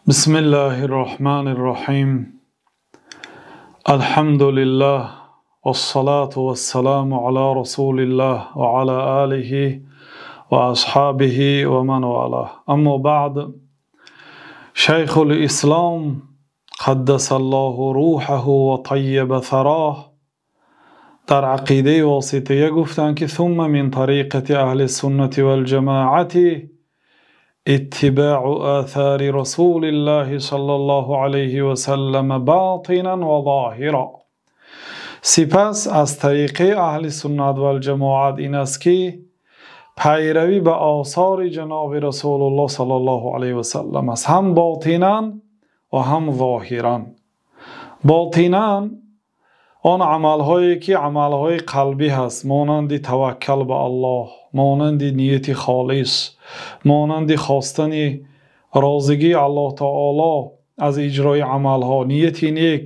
Бисмиллаҳир Роҳманир Роҳим. Алҳамдулиллаҳ вассалату вассаламу ала расулиллаҳ ва ала олиҳи ва асҳобиҳи ва ман валаҳ. Аммо баъд, Шайхул Ислом қаддасаллоҳу рӯҳаҳу ва таййаба сароҳ дар ақидаи Восития гуфтанд, ки сумма мин тариқати аҳли суннати вал ҷамоати иттибоъу осори расулиллоҳи саллаллоҳу алайҳи васаллам ботинан ва зоҳиран. Сипас аз тариқаи аҳли суннат вал ҷамоат ин аст, ки пайравӣ ба осори ҷаноби Расулуллоҳ саллаллоҳу алайҳи васаллам аст, ҳам ботинан ва ҳам зоҳиран. Ботинан он амалҳое ки амалҳои қалбӣ ҳаст, монанди таваккул ба Аллоҳ, монанди нияти холис, монанди хостани розигии Аллоҳ таоло аз иҷрои амалҳо, нияти нек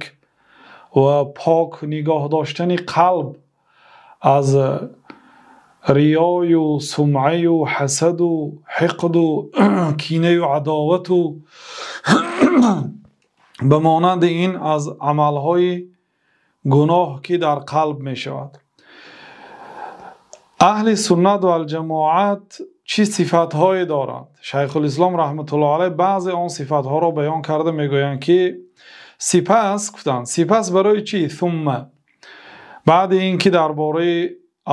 ва пок нигоҳ доштани қалб аз риёю сумъаю ҳасаду ҳиқду кинаю адовату ба монанди ин аз амалҳои гуноҳ ки дар қалб мешавад. Аҳли суннат вал ҷамоат чӣ сифатҳое доранд? Шайхулислом раҳматуллоҳи алайҳ баъзе он сифатҳоро баён карда мегӯянд, ки сипас гуфтанд, сипас барои чӣ? Сумма баъди ин ки дар бораи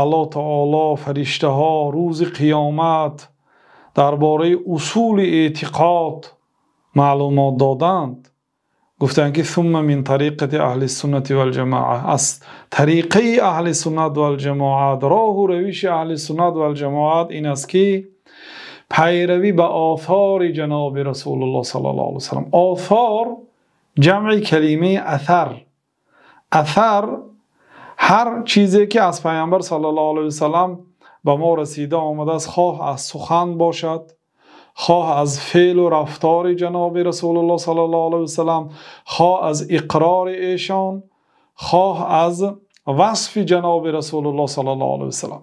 Аллоҳ таоло, фариштаҳо, рӯзи қиёмат, дар бораи усули эътиқод маълумот доданд, гуфтанд ки сумма мин тариқати аҳли суннати вал ҷамоа, аз тариқаи аҳли суннат вал ҷамоат, роҳу равиши аҳли суннат вал ҷамоат ин аст, ки пайравӣ ба осори ҷаноби Расулуллоҳ саллаллоҳу алайҳи васаллам. Осор ҷамъи калимаи асар. Асар ҳар чизе ки аз Пайғамбар саллаллоҳу алайҳи васаллам ба мо расида омадааст, хоҳ аз сухан бошад, хоҳ аз феълу рафтори ҷаноби Расулуллоҳ саллаллоҳу алайҳи васаллам, хоҳ аз иқрори эшон, хоҳ аз васфи ҷаноби Расулуллоҳ саллаллоҳу алайҳи васаллам.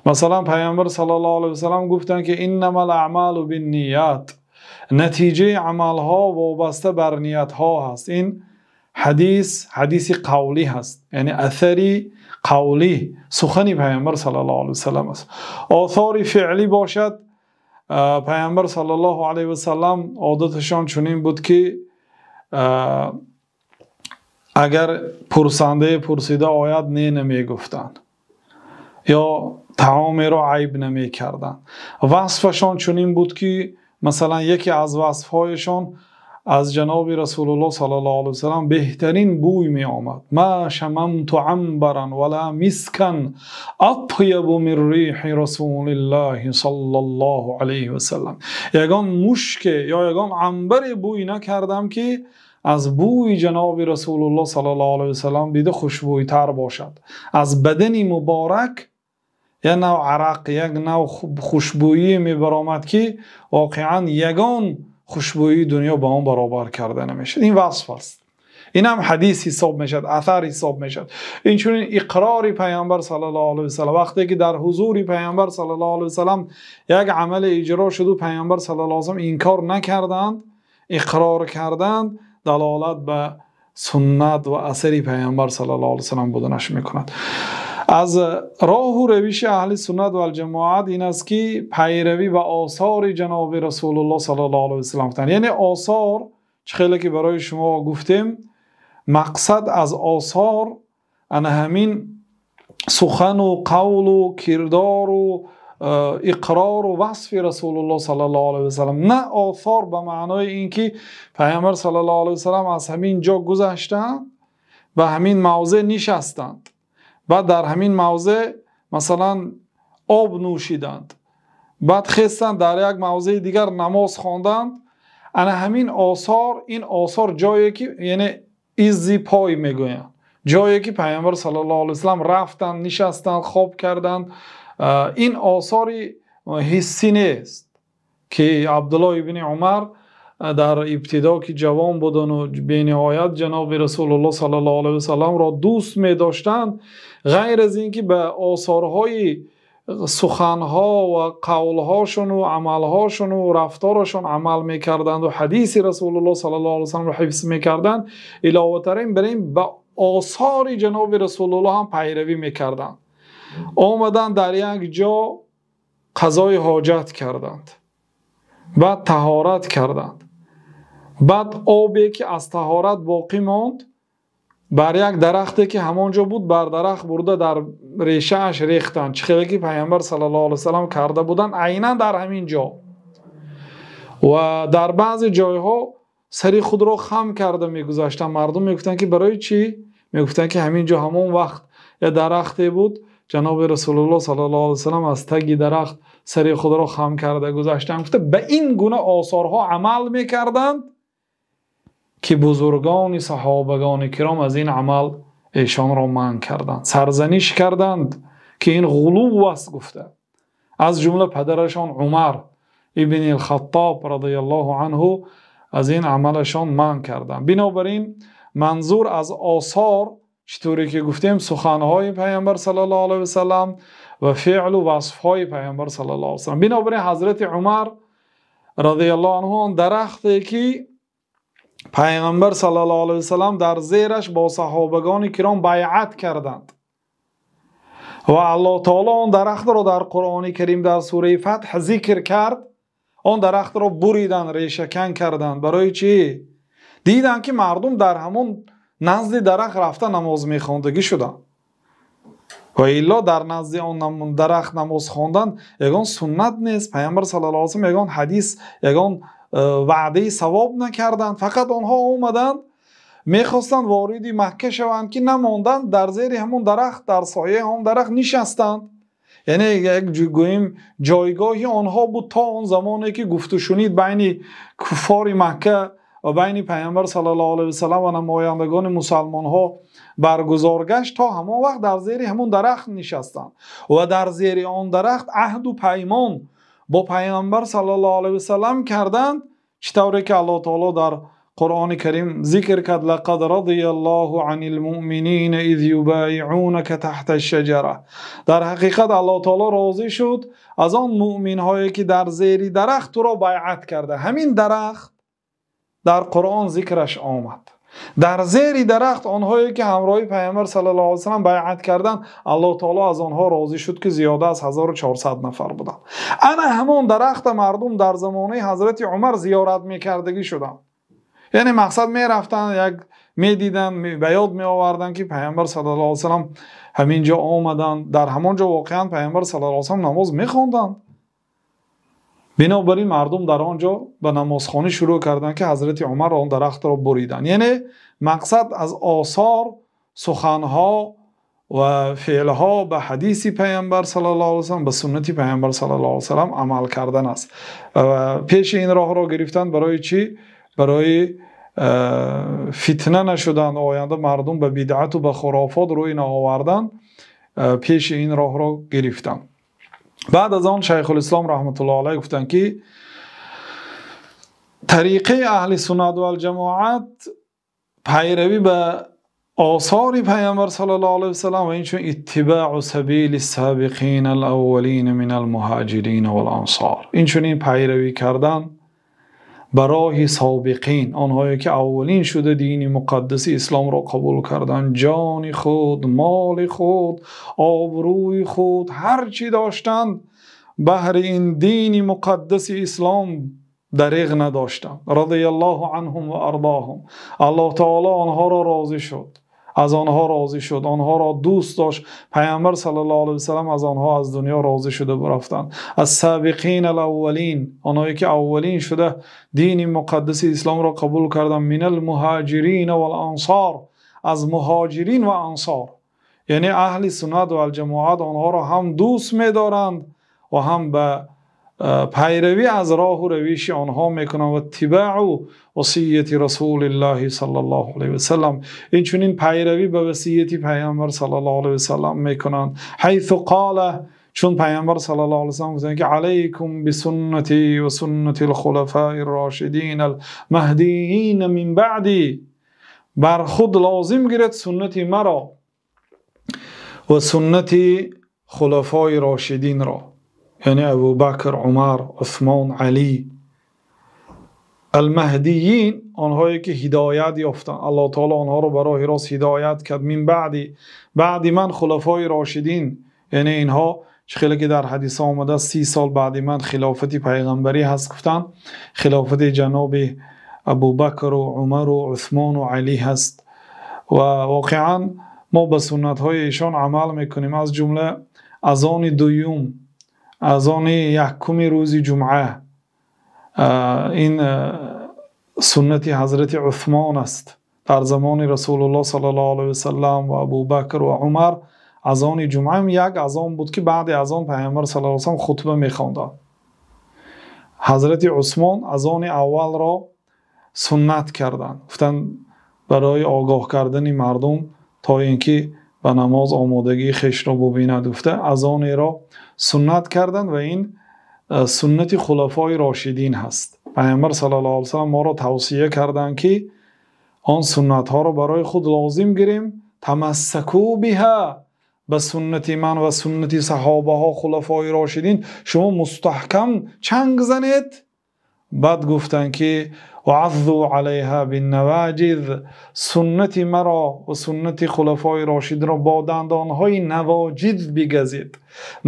Масалан, Пайғамбар саллаллоҳу алайҳи васаллам гуфтанд, ки иннамал аъмалу бинният, натиҷаи амалҳо вобаста бар ниятҳо ҳаст. Ин ҳадис ҳадиси қавлӣ ҳаст, яъне асари қавлӣ, сухани Пайғамбар саллаллоҳу алайҳи васаллам аст. Осори феълӣ бошад, Пайғамбар саллаллоҳу алайҳи васаллам одаташон чунин буд, ки агар пурсандае пурсида ояд, не намегуфтанд ё таомеро айб намекарданд. Васфашон чунин буд, ки масалан яке аз васфҳояшон аз ҷаноби Расулуллоҳ саллаллоҳу алайҳи васаллам беҳтарин бӯй меомад. Ма шамамту амбаран вала мискан атйабу мин рихи расулиллаҳи саллаллоҳу алайҳи васаллам. Ягон мушке ё ягон амбаре бӯй накардам, ки аз бӯи ҷаноби Расулуллоҳ саллаллоҳу алайҳи васаллам дида хушбӯйтар бошад. Аз бадани муборак як нав арақ, як нав хушбӯйӣ мебаромад, ки воқеан ягон хушбӯйии дунё ба он баробар карда намешавад. Ин васф аст. Ин ҳам ҳадис ҳисоб мешавад, асар ҳисоб мешавад. Инчунин иқрори Пайғамбар саллаллоҳу алайҳи васаллам, вақте ки дар ҳузури Пайғамбар саллаллоҳу алайҳи васаллам як амале иҷро шуду Пайғамбар саллаллоҳу алайҳи васаллам инкор накарданд, иқрор карданд, далолат ба суннат ва асари Пайғамбар саллаллоҳу алайҳи васаллам буданаш мекунад. Аз роҳу равиши аҳли суннат вал ҷамоат ин аст, ки пайравӣ ба осори ҷаноби Расулуллоҳ саллаллоҳу алайҳи васаллам гуфтанд. Яъне осор, чӣ хеле ки барои шумо гуфтем, мақсад аз осор ана ҳамин сухану қавлу кирдору иқрору васфи Расулуллоҳ саллаллоҳу алайҳи васаллам, на осор ба маънои ин ки Пайғамбар саллаллоҳу алайҳи васаллам аз ҳамин ҷо гузаштанд, ба ҳамин мавзеъ нишастанд, баъд дар ҳамин мавзеъ масалан об нӯшиданд, баъд хестанд дар як мавзеи дигар намоз хонданд. Ана ҳамин осор, ин осор ҷое ки, яъне иззи пой мегӯянд, ҷое ки Пайғамбар саллаллоҳу алайҳи васаллам рафтанд, нишастанд, хоб карданд, ин осори ҳиссӣ нест, ки Абдуллоҳ ибни Умар дар ибтидо ки ҷавон будану бениҳоят ҷаноби Расулуллоҳ саллаллоҳу алайҳи васалламро дӯст медоштанд, ғайр аз ин ки ба осорҳои суханҳо ва қавлҳошон ва амалҳошон ва рафторашон амал мекарданд ва ҳадиси Расулуллоҳ саллаллоҳу алайҳи васалламро ҳифз мекарданд. Иловатар ин бар ин ба осори ҷаноби Расулуллоҳ ҳам пайравӣ мекарданд. Омаданд дар як ҷо қазои ҳоҷат карданд, баъд таҳорат карданд, баъд обе ки аз таҳорат боқӣ монд бар як дарахте ки ҳамон ҷо буд бар дарахт бурда дар решааш рехтанд, чӣ хеле ки Паёмбар саллаллоҳу алайҳи васаллам карда буданд айнан дар ҳамин ҷо. Ва дар баъзе ҷойҳо сари худро хам карда мегузаштанд. Мардум мегуфтанд ки барои чӣ? Мегуфтанд ки ҳамин ҷо ҳамон вақт як дарахте буд, ҷаноби Расулуллоҳ саллаллоҳу алайҳи васаллам аз таги дарахт сари худро хам карда гузаштанд. Гуфта ба ин гуна осорҳо амал мекарданд ки бузургони саҳобагони киром аз ин амал эшонро манъ карданд, сарзаниш карданд ки ин ғулув аст гуфта. Аз ҷумла падарашон Умар ибни Хаттоб радиаллоҳу анҳу аз ин амалашон манъ карданд. Бинобар ин манзур аз осор чӣ ки гуфтем суханҳои Паёмбар саллаллоҳу алайҳи васаллам ва феълу васфҳои Паёмбар саллаллоҳу алайҳи васаллам. Бинобар ин ҳазрати Умар радиаллоҳу анҳу он дарахте ки Паёмбар саллаллоҳу алайҳи васаллам дар зераш бо саҳобагони киром байъат карданд ва Аллоҳ таоло он дарахтро дар Қуръони Карим дар сураи Фатҳ зикр кард, он дарахтро буриданд, решакан карданд. Барои чӣ? Диданд ки мардум дар ҳамон назди дарахт рафта намоз мехондагӣ шуданд. Ва илло дар назди он дарахт намоз хондан ягон суннат нест. Паёмбар саллаллоҳу алайҳи васаллам ягон ҳадис, ягон ваъдаи савоб накарданд. Фақат онҳо омаданд, мехостанд вориди Макка шаванд ки намонданд, дар зери ҳамон дарахт, дар сояи ҳамон дарахт нишастанд. Яъне як гӯем ҷойгоҳи онҳо буд то он замоне ки гуфтушунид байни куффори Макка ва байни Паёмбар саллаллоҳу алайҳи васаллам ва намояндагони мусалмонҳо баргузор гашт, то ҳамон вақт дар зери ҳамон дарахт нишастанд ва дар зери он дарахт аҳду паймон бо Паёмбар саллаллоҳу алайҳи васаллам карданд, чӣ тавре ки Аллоҳ таоло дар Қуръони Карим зикр кард: лақад радияллоҳу анил муъминина из юбайиъунака таҳта шаҷара. Дар ҳақиқат Аллоҳ таоло розӣ шуд аз он муъминҳое ки дар зери дарахт туро байъат карда. Ҳамин дарахт дар Қуръон зикраш омад. Дар зери дарахт онҳое ки ҳамроҳи Паёмбар саллаллоҳу алайҳи васаллам байъат карданд, Аллоҳ таоло аз онҳо розӣ шуд ки зиёда аз 1400 нафар буданд. Ана ҳамон дарахта мардум дар замонаи ҳазрати Умар зиёрат мекардагӣ шуданд. Яъне мақсад мерафтанд, як медиданд, ба ёд меоварданд ки Паёмбар саллаллоҳу алайҳи васаллам ҳамин ҷо омаданд. Дар ҳамон ҷо воқеан Паёмбар саллаллоҳу алайҳи васаллам намоз мехонданд. Бинобар ин мардум дар он ҷо ба намозхонӣ шурӯъ карданд ки ҳазрати Умар он дарахтро буриданд. Яъне мақсад аз осор, суханҳо ва феълҳо ба ҳадиси Паёмбар саллаллоҳу алайҳи васаллам, ба суннати Паёмбар саллаллоҳу алайҳи васаллам амал кардан аст. Пеши ин роҳро гирифтанд барои чӣ? Барои фитна нашуданд, оянда мардум ба бидъату ба хурофот рӯй наоварданд, пеши ин роҳро гирифтанд. Баъд аз он Шайхулислом раҳматуллоҳи алайҳ гуфтанд ки тариқаи аҳли суннат вал ҷамоат пайравӣ ба осори Паёмбар саллаллоҳу алайҳи васаллам ва инчунин иттибоъу сабили собиқин алаввалин мин алмуҳоҷирин валансор, инчунин пайравӣ кардан ба роҳи собиқин, онҳое ки аввалин шуда дини муқаддаси исломро қабул карданд, ҷони худ, моли худ, обрӯи худ, ҳар чӣ доштанд баҳри ин дини муқаддаси ислом дареғ надоштанд. Радияллоҳу анҳум ва ардоҳум. Аллоҳ таоло онҳоро розӣ шуд, аз онҳо розӣ шуд, онҳоро дӯст дошт. Паёмбар саллаллоҳу алайҳи васаллам аз онҳо аз дунё розӣ шуда рафтанд. Аз собиқин алаввалин, онҳое ки аввалин шуда дини муқаддаси исломро қабул карданд, минал муҳоҷирин вал ансор, аз муҳоҷирин ва ансор. Яъне аҳли суннат вал ҷамоат онҳоро ҳам дӯст медоранд ва ҳам ба пайравӣ аз роҳу равиши онҳо мекунанд ва иттибоъу васияти Расулиллоҳи саллаллоҳу алайҳи васаллам, инчунин пайравӣ ба васияти Паёмбар саллаллоҳу алайҳи васаллам мекунанд. Ҳайсу қола, чун Паёмбар саллаллоҳу алайҳи васаллам гуфтанд ки алайкум бисуннати ва суннати алхулафаи рошидин алмаҳдиин мин баъди, бар худ лозим гиред суннати маро ва суннати хулафои рошидинро, яъне Абубакр, Умар, Усмон, Алӣ, алмаҳдиин, онҳое ки ҳидоят ёфтанд, Аллоҳ таоло онҳоро ба роҳи рост ҳидоят кард. Мин баъди, баъди ман хулафои рошидин, яъне инҳо чӣ хеле ки дар ҳадисҳо омадааст, 30 сол баъди ман хилофати пайғамбарӣ ҳаст гуфтанд, хилофати ҷаноби Абубакру Умару Усмону Алӣ ҳаст. Ва воқеан мо ба суннатҳои эшон амал мекунем, аз ҷумла азони дуюм, азони якуми рӯзи ҷумъа. Ин суннати ҳазрати Усмон аст. Дар замони Расулуллоҳ саллаллоҳу алайҳи васаллам ва Абубакр ва Умар азони ҷумъа як азон буд ки баъди азон пайғамбар саллаллоҳу алайҳи васаллам хутба мехонданд. Ҳазрати Усмон азони аввалро суннат карданд, гуфтанд барои огоҳ кардани мардум то ин ки ба намоз омодагии хешро бубинад, гуфта азонеро суннат карданд ва ин суннати хулафои рошидин ҳаст. Пайғамбар саллаллоҳу алайҳи васаллам моро тавсия карданд ки он суннатҳоро барои худ лозим гирем. Тамассаку биҳа, ба суннати ман ва суннати саҳобаҳо хулафои рошидин шумо мустаҳкам чанг занед. Баъд гуфтанд ки ваъаззу алайҳа биннаваҷиз, суннати маро ва суннати хулафои рошидинро бо дандонҳои навоҷиз бигазед.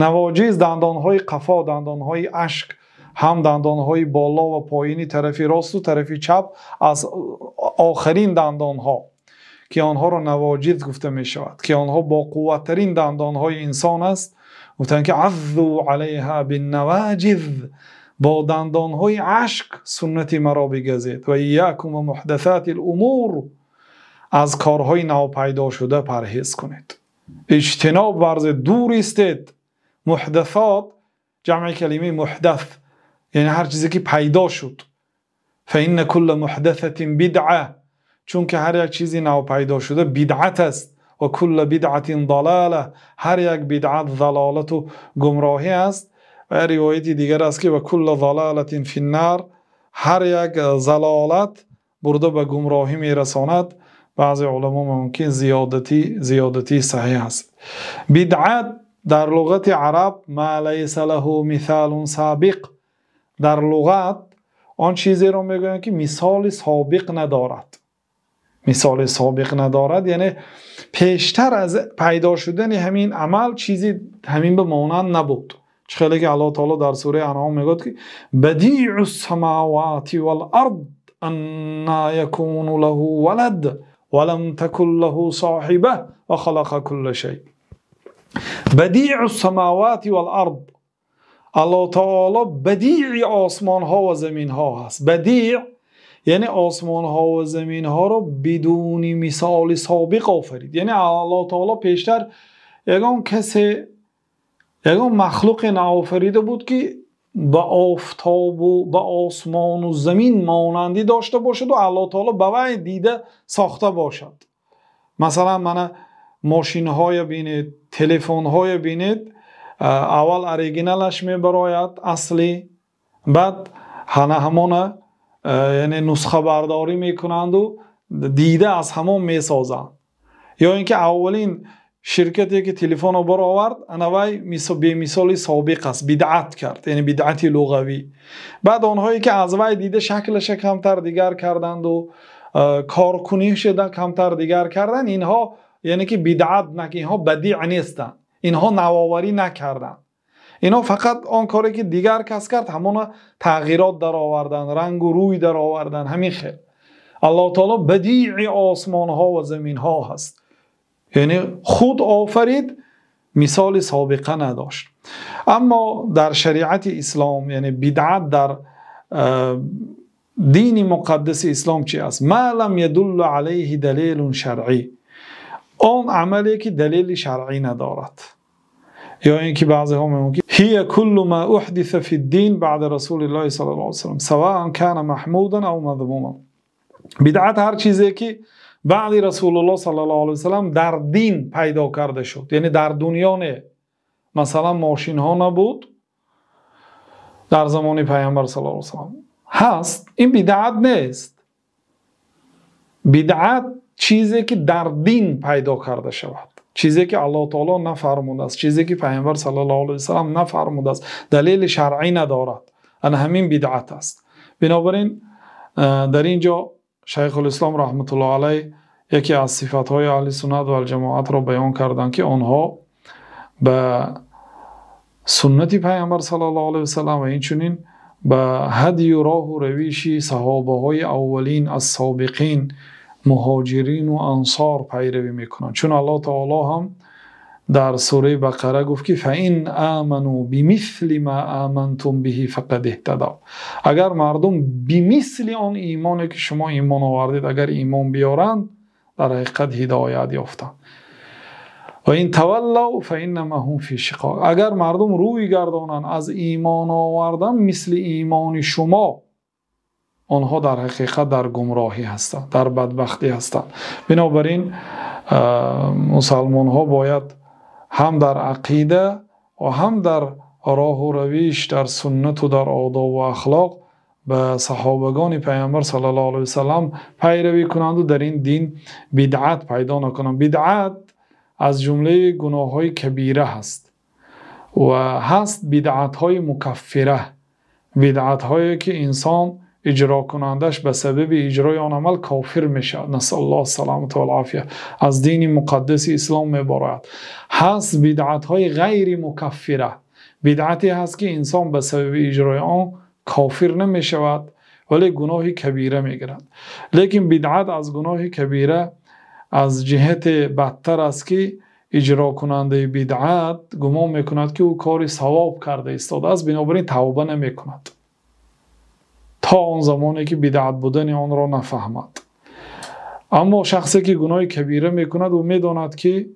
Навоҷиз дандонҳои қафо, дандонҳои ашк, ҳам дандонҳои боло ва поини тарафи росту тарафи чап аз охирин дандонҳо ки онҳоро навоҷиз гуфта мешавад, ки онҳо бо қувваттарин дандонҳои инсон аст. Гуфтанд ки аззу алайҳа биннаваҷиз, бо дандонҳои ашк суннати маро бигазед. Ва иякум ва муҳдасати л-умур, аз корҳои навпайдошуда парҳез кунед, иҷтиноб варзед, дур истед. Муҳдасот ҷамъи калимаи муҳдас, яъне ҳар чизе ки пайдо шуд. Фаинна кулла муҳдасатин бидъа, чунки ҳар як чизи навпайдошуда бидъат аст. Ва кулла бидъатин далала, ҳар як бидъат залолату гумроҳӣ аст. Ва ривояти дигар аст ки ва кулла залалатин финнар, ҳар як залолат бурда ба гумроҳӣ мерасонад. Баъзе уламо мумкин зиёдатӣ саҳеҳ аст. Бидъат дар луғати араб ма лайса лаҳу мисалун собиқ, дар луғат он чизеро мегӯянд ки мисоли собиқ надорад. Мисоли собиқ надорад, яъне пештар аз пайдо шудани ҳамин амал чизи ҳамин ба монанд набуд. Чӣ хеле ки Аллоҳ таоло дар сураи Анъом мегӯяд ки бадиъу ссамавати вал ард анна якуну лаҳу валад ва лам такун лаҳу соҳиба ва халақа кулла шай. Бадиъу ссамавати вал ард, Аллоҳ таоло бадиъи осмонҳо ва заминҳо ҳаст. Бадиъ яъне осмонҳо ва заминҳоро бидуни мисоли собиқ офарид. Яъне Аллоҳ таоло пештар ягон касе, ягон махлуқе наофарида буд ки ба офтобу ба осмону замин монандӣ дошта бошад ва Аллоҳ таоло ба вай дида сохта бошад. Масалан, мана мошинҳоя бинед, телефонҳоя бинед, аввал оригиналаш мебарояд аслӣ, баъд ҳана ҳамона яъне нусхабардорӣ мекунанду дида аз ҳамон месозанд. Ё ин ки аввалин ширкате ки телефонро баровард, ана вай бемисоли собиқ аст, бидъат кард, яъне бидъати луғавӣ. Баъд онҳое ки аз вай дида шаклаша камтар дигар карданду коркуниша камтар дигар карданд, инҳо яъне ки бидъат, инҳо бадиъ нестанд, инҳо навоварӣ накарданд. Инҳо фақат он коре ки дигар кас кард ҳамона тағйирот дароварданд, рангу рӯй дароварданд, ҳамин хел. Аллоҳ таоло бадиъи осмонҳо ва заминҳо ҳаст, яъне худ офарид, мисоли собиқа надошт. Аммо дар шариати ислом, яъне бидъат дар дини муқаддаси ислом чи аст? Ма лам ядулла алайҳи далилун шаръӣ, он амале ки далели шаръӣ надорад. Ё ин ки баъзеҳо мегӯянд ки ҳия куллу ма уҳдиса фи ддин баъда расулиллоҳи саллаллоҳу алайҳи васаллам савоан кана маҳмудан ав мазмуман. Бидъат ҳар чизе ки баъди Расулуллоҳ саллаллоҳу алайҳи васаллам дар дин пайдо карда шуд, яъне дар дунё не. Масалан, мошинҳо набуд дар замони пайғамбар саллаллоҳу алайҳи васаллам, ҳаст, ин бидъат нест. Бидъат чизе ки дар дин пайдо карда шавад. Чизе ки Аллоҳ таоло нафармудааст, чизе ки Пайғамбар саллаллоҳу алайҳи васаллам нафармудааст, далели шаръӣ надорад. Ана ҳамин бидъат аст. Бинобар ин дар ин ҷо Шайхул Ислом раҳматуллоҳи алайҳ яке аз сифатҳои аҳли суннат вал ҷамоатро баён карданд, ки онҳо ба суннати Пайғамбар саллаллоҳу алайҳи васаллам ва инчунин ба ҳадию роҳу равиши саҳобаҳои аввалин аз собиқин, муҳоҷирин ва ансор пайравӣ мекунанд. Чун Аллоҳ таоло ҳам дар сураи Бақара гуфт, ки фаин аману бимисли ма амантум биҳи фақад иҳтадав. Агар мардум бимисли он имоне ки шумо имон овардед, агар имон биёранд, дар ҳақиқат ҳидоят ёфтанд. Ва ин таваллав фаиннама ҳум фи шиқоқ. Агар мардум рӯй гардонанд аз имон овардан мисли имони шумо, онҳо дар ҳақиқат дар гумроҳӣ ҳастанд, дар бадбахтӣ ҳастанд. Бинобар ин мусалмонҳо бояд ҳам дар ақида ва ҳам дар роҳу равиш, дар суннату дар одобу ахлоқ ба саҳобагони Пайғамбар саллаллоҳу алайҳи васаллам пайравӣ кунанд ва дар ин дин бидъат пайдо накунанд. Бидъат аз ҷумлаи гуноҳҳои кабира ҳаст ва ҳаст бидъатҳои мукаффира, бидъатҳое ки инсон иҷрокунандаш ба сабаби иҷрои он амал кофир мешавад. Насаллаллоҳу саламата вал офия. Аз дини муқаддаси ислом мебарояд. Ҳаст бидъатҳои ғайри мукаффира, бидъате ҳаст ки инсон ба сабаби иҷрои он кофир намешавад, вале гуноҳи кабира мегирад. Лекин бидъат аз гуноҳи кабира аз ҷиҳати бадтар аст, ки иҷрокунандаи бидъат гумон мекунад, ки ӯ кори савоб карда истодааст, бинобар ин тавба намекунад то он замоне ки бидъат будани онро нафаҳмад. Аммо шахсе ки гуноҳи кабира мекунад, ӯ медонад, ки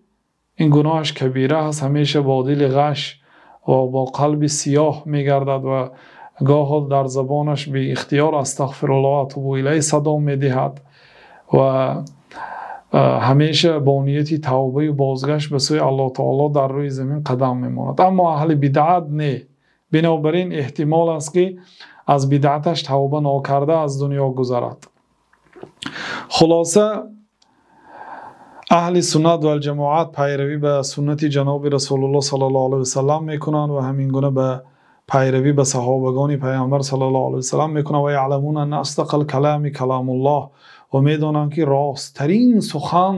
ин гуноҳаш кабира аст, ҳамеша бо дили ғаш ва бо қалби сиёҳ мегардад ва гоҳо дар забонаш беихтиёр астағфируллоҳ атубу илайҳ садо медиҳад ва ҳамеша бо нияти тавбаю бозгашт ба сӯи Аллоҳ таоло дар рӯи замин қадам мемонад. Аммо аҳли бидъат не. Бинобар ин эҳтимол аст, ки аз бидъаташ тавба нокарда аз дунё гузарад. Хулоса, аҳли суннат вал ҷамоат пайравӣ ба суннати ҷаноби Расулуллоҳ саллаллоҳу алайҳи васаллам мекунанд ва ҳамин гуна ба пайравӣ ба саҳобагони Пайғамбар саллаллоҳу алайҳи васаллам мекунанд. Ва яъламуна анна асдақал калами каламуллоҳ, ва медонанд, ки росттарин сухан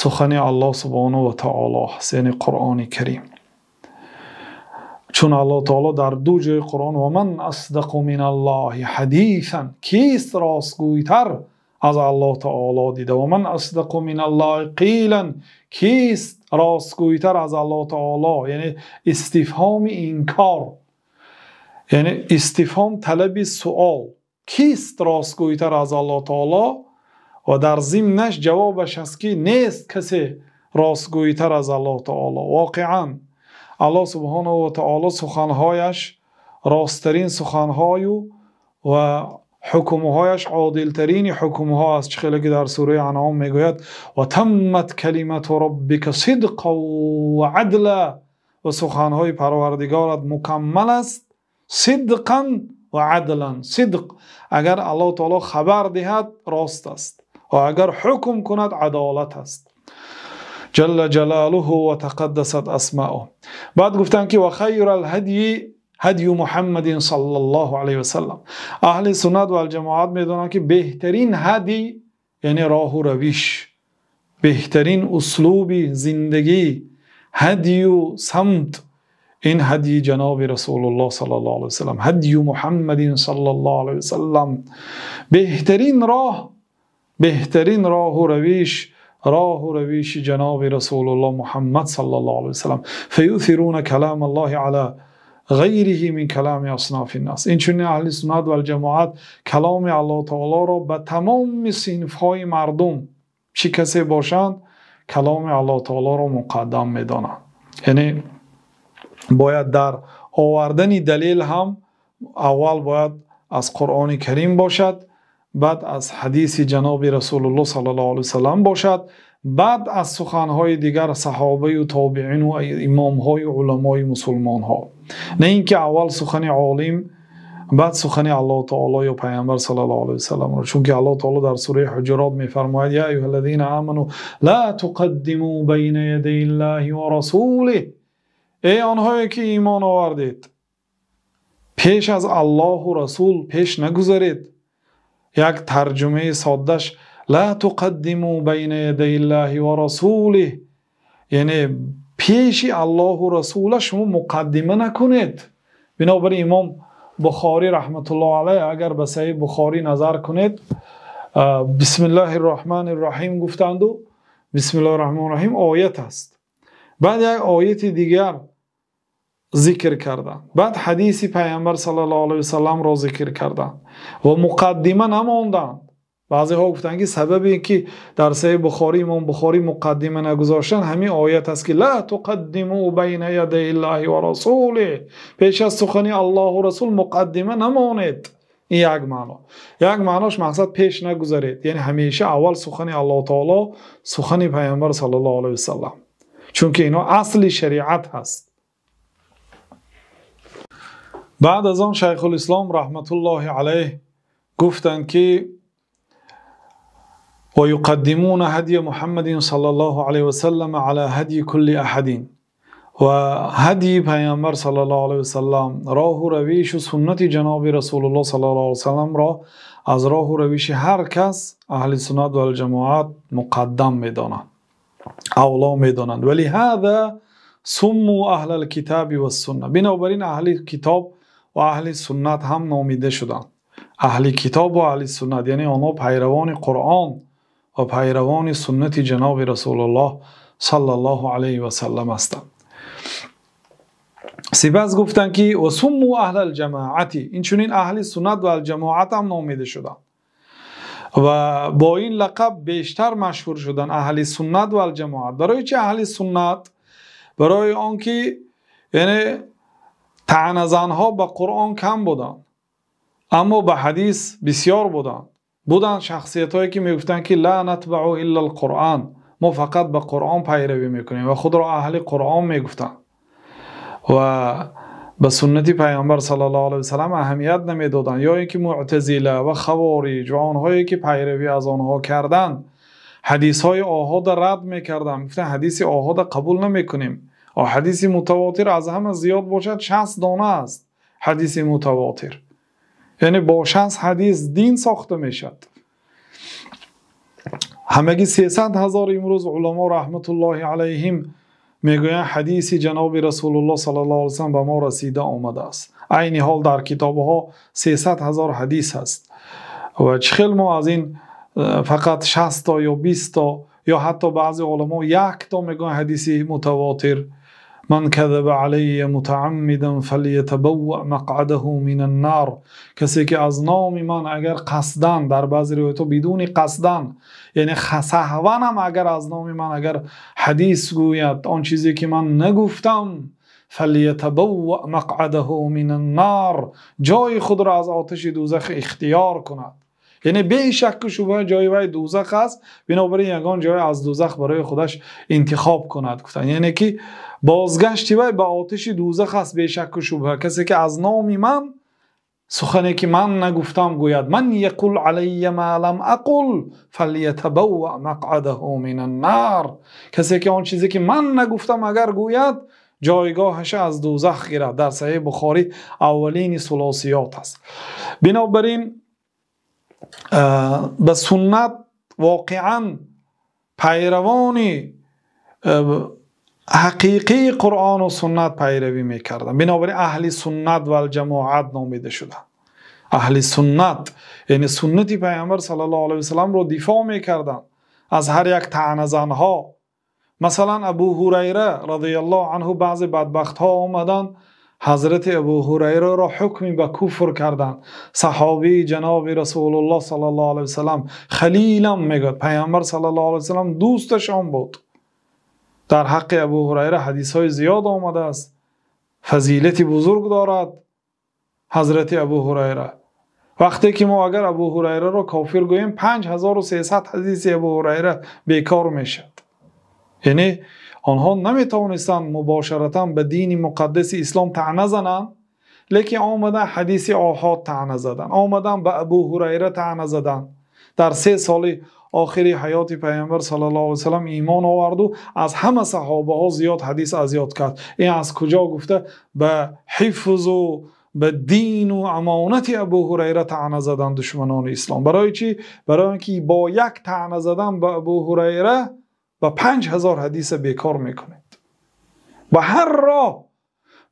сухани Аллоҳ субҳонаҳу ва таоло аст, яъне Қуръони Карим. Чун Аллоҳ таоло дар ду ҷои Қуръон ва ман асдақу миналлоҳи ҳадисан, кист ростгӯйтар аз Аллоҳ таоло дида, ва ман асдақу миналлоҳи қилан, кист ростгӯйтар аз Аллоҳ таоло, яъне истифҳоми инкор, яъне истифҳом талаби суол, кист ростгӯйтар аз Аллоҳ таоло, ва дар зимнаш ҷавобаш аст, ки нест касе ростгӯйтар аз Аллоҳ таоло. Воқеан Аллоҳ субҳонаҳу ва таоло суханҳояш росттарин суханҳою ва ҳукмҳояш одилтарини ҳукмҳо аст, чӣ хеле ки дар сураи Анъом мегӯяд: ва таммат калимату роббика сидқан ва адла, ва суханҳои Парвардигорат мукаммал аст, сидқан ва адлан. Сидқ, агар Аллоҳ таоло хабар диҳад рост аст ва агар ҳукм кунад адолат аст. Ҷалла ҷалолуҳу ва тақаддасат асмаъуҳ. Баъд гуфтанд, ки ва хайрал ҳадйи ҳадйу Муҳаммадин саллаллоҳу алайҳи васаллам. Аҳли суннат вал ҷамоат медонанд, ки беҳтарин ҳадй, яъне роҳу равиш, беҳтарин услуби зиндагӣ, ҳадйу самт, ин ҳадйи ҷаноби Расулуллоҳ саллаллоҳу алайҳи васаллам, ҳадйу Муҳаммадин саллаллоҳу алайҳи васаллам. Беҳтарин роҳ, беҳтарин роҳу равиш, роҳу равиши ҷаноби Расулуллоҳ Муҳаммад саллаллоҳу алайҳи васаллам. Фаюсируна калам Аллоҳи ала ғайриҳи мин калами аснофи ннас. Инчунин аҳли суннат вал ҷамоат каломи Аллоҳ таолоро ба тамоми синфҳои мардум, чӣ касе бошанд, каломи Аллоҳ таолоро муқаддам медонанд. Яъне бояд дар овардани далел ҳам аввал бояд аз Қуръони Карим бошад, баъд аз ҳадиси ҷаноби Расулуллоҳ саллаллоҳу алайҳи васаллам бошад, баъд аз суханҳои дигар саҳобаю тобеину имомҳою уламои мусулмонҳо. На ин ки аввал сухани олим Баъд сухани Аллоҳ таоло ё Пайғамбар саллаллоҳу алайҳи васаллам. Чунки Аллоҳ таоло дар сураи Ҳуҷурот мефармояд: «Я айюҳаллазина аману ла туқаддиму байна ядайиллаҳи ва расулиҳ». Эй онҳое ки имон овардед, пеш аз Аллоҳу Расул пеш нагузаред. Як тарҷумаи соддаш: ла туқаддиму байна ядайиллаҳи ва расулиҳ, яъне пеши Аллоҳу Расула шумо муқаддима накунед. Бинобар ин Имом Бухорӣ раҳматуллоҳ алайҳ агар ба Саҳеҳи Бухорӣ назар кунед, бисмиллаҳир роҳманир роҳим гуфтанду бисмиллаҳир роҳманир роҳим оят аст. Баъд як ояти дигар зикр карданд, баъд ҳадиси Пайғамбар саллаллоҳу алайҳи васалламро зикр карданд ва муқаддима намонданд. Баъзеҳо гуфтанд ки сабабе ки дар Саҳеҳи Бухорӣ Имом Бухорӣ муқаддима нагузоштанд ҳамин оят аст ки ла туқаддиму байна ядайиллаҳи ва расулиҳ, пеш аз сухани Аллоҳу Расул муқаддима намонед. Ин як маъно. Як маънош мақсад пеш нагузаред, яъне ҳамеша аввал сухани Аллоҳ таоло, сухани Пайғамбар саллаллоҳу алайҳи васаллам, чунки ино асли шариат ҳаст. Баъд аз он Шайхулислом раҳматуллоҳи алайҳ гуфтанд ки ويقدمون هدي محمد صلى الله عليه وسلم على هدي كل أحد. وهدي پیامبر صلى الله عليه وسلم راه رویش و سنت جناب رسول الله صلى الله عليه وسلم را از راه رویش هر کس اهل سنت و الجماعت مقدم میدانند، اولا میدانند. ولی هذا سموا اهل الكتاب والسنه. بنابراین اهل کتاب و اهل سنت هم نامیده شدند. اهل کتاب و اهل سنت یعنی آنها پیروان قرآن و پیروان سنت جناب رسول الله صلی الله علیه و سلم هستند. سپس گفتند که و سموا اهل الجماعت، این چنین اهل سنت و الجماعت هم نامیده شدند و با این لقب بیشتر مشهور شدند، اهل سنت و الجماعت. برای چه اهل سنت؟ برای آنکه یعنی طعنه‌زن‌ها به قرآن کم بودند اما به حدیث بسیار بودند. بودند شخصیت‌هایی که میگفتند که لا نتبع الا القرآن، ما فقط به قرآن پیروی میکنیم و خود را اهل قرآن میگفتند و به سنت پیامبر صلی الله علیه و سلم اهمیت نمیدادند. یا اینکه معتزله و خوارج و آنهایی که پیروی از آنها کردند حدیث‌های آحاد رد میکردند، میگفتند حدیث آحاد قبول نمیکنیم. حدیث متواتر از همه زیاد باشد 60 دانه است حدیث متواتر، یعنی با 60 حدیث دین ساخته میشد. همگی 300,000 امروز علما رحمت الله علیهم میگویند حدیث جناب رسول الله صلی الله علیه و سلم به ما رسیده آمده است. عین حال در کتابها 300,000 حدیث هست و چخیل ما از این فقط 60 تا یا 20 تا یا حتی بعضی علما یک تا میگن حدیث متواتر. من کذب علی متعمدا فلیتبوأ مقعده من النار، کسی که از نام من اگر قصدن، در بعضی روایت‌ها بدون قصدن، یعنی سهوا هم اگر از نام من اگر حدیث گوید آن چیزی که من نگفتم، فلیتبوأ مقعده من النار، جای خود را از آتش دوزخ اختیار کند. یعنی بی شک و شبهه جای وی دوزخ است، بنابراین یگان جای از دوزخ برای خودش انتخاب کند. گفتن یعنی که بازگشت وی به آتش دوزخ است بی شک و شبهه. کسی که از نام من سخنی که من نگفتم گوید، من یقول علی ما لم اقل فلیتبوأ مقعده من النار، کسی که آن چیزی که من نگفتم اگر گوید جایگاهش از دوزخ گیرد. در صحیح بخاری اولین ثلاثیات است. بنابراین به سنت واقعا پیروان حقیقی قرآن و سنت پیروی میکردند. بنابراین اهل سنت و الجماعت نامیده شدند. اهل سنت یعنی سنت پیامبر صلی الله علیه و سلم رو دفاع میکردند از هر یک طعنه زنها. مثلا ابو هریره رضی الله عنه، بعضی بدبخت ها آمدند حضرت ابو هریره را حکمی به کفر کردند. صحابی جناب رسول الله صلی الله علیه و سلم، خلیلم میگوید، پیامبر صلی الله علیه و سلم دوستشان بود. در حق ابو هریره حدیث های زیاد آمده است، فضیلت بزرگ دارد حضرت ابو هریره. وقتی که ما اگر ابو هریره را کافر گوییم 5300 حدیث ابو هریره بیکار میشد. یعنی آنها نمیتوانستند مباشرتا به دین مقدس اسلام طعنه زنند، Лекин омадан ҳадиси оҳод таъна задан, омадан ба Абу Ҳурайра таъна задан. Дар 3 соли охири ҳаёти Паёмбар саллаллоҳу алайҳи васаллам имон овард ва аз ҳама саҳобаҳо зиёд ҳадис аз ёд кард. Ин аз куҷо гуфта ба ҳифз ва ба дин ва амонати Абу Ҳурайра таъна задан душманони ислом. Барои чӣ? Барои инки бо як таъна задан ба Абу Ҳурайра ба 5000 ҳадис бекор мекунед. Ба ҳар роҳ,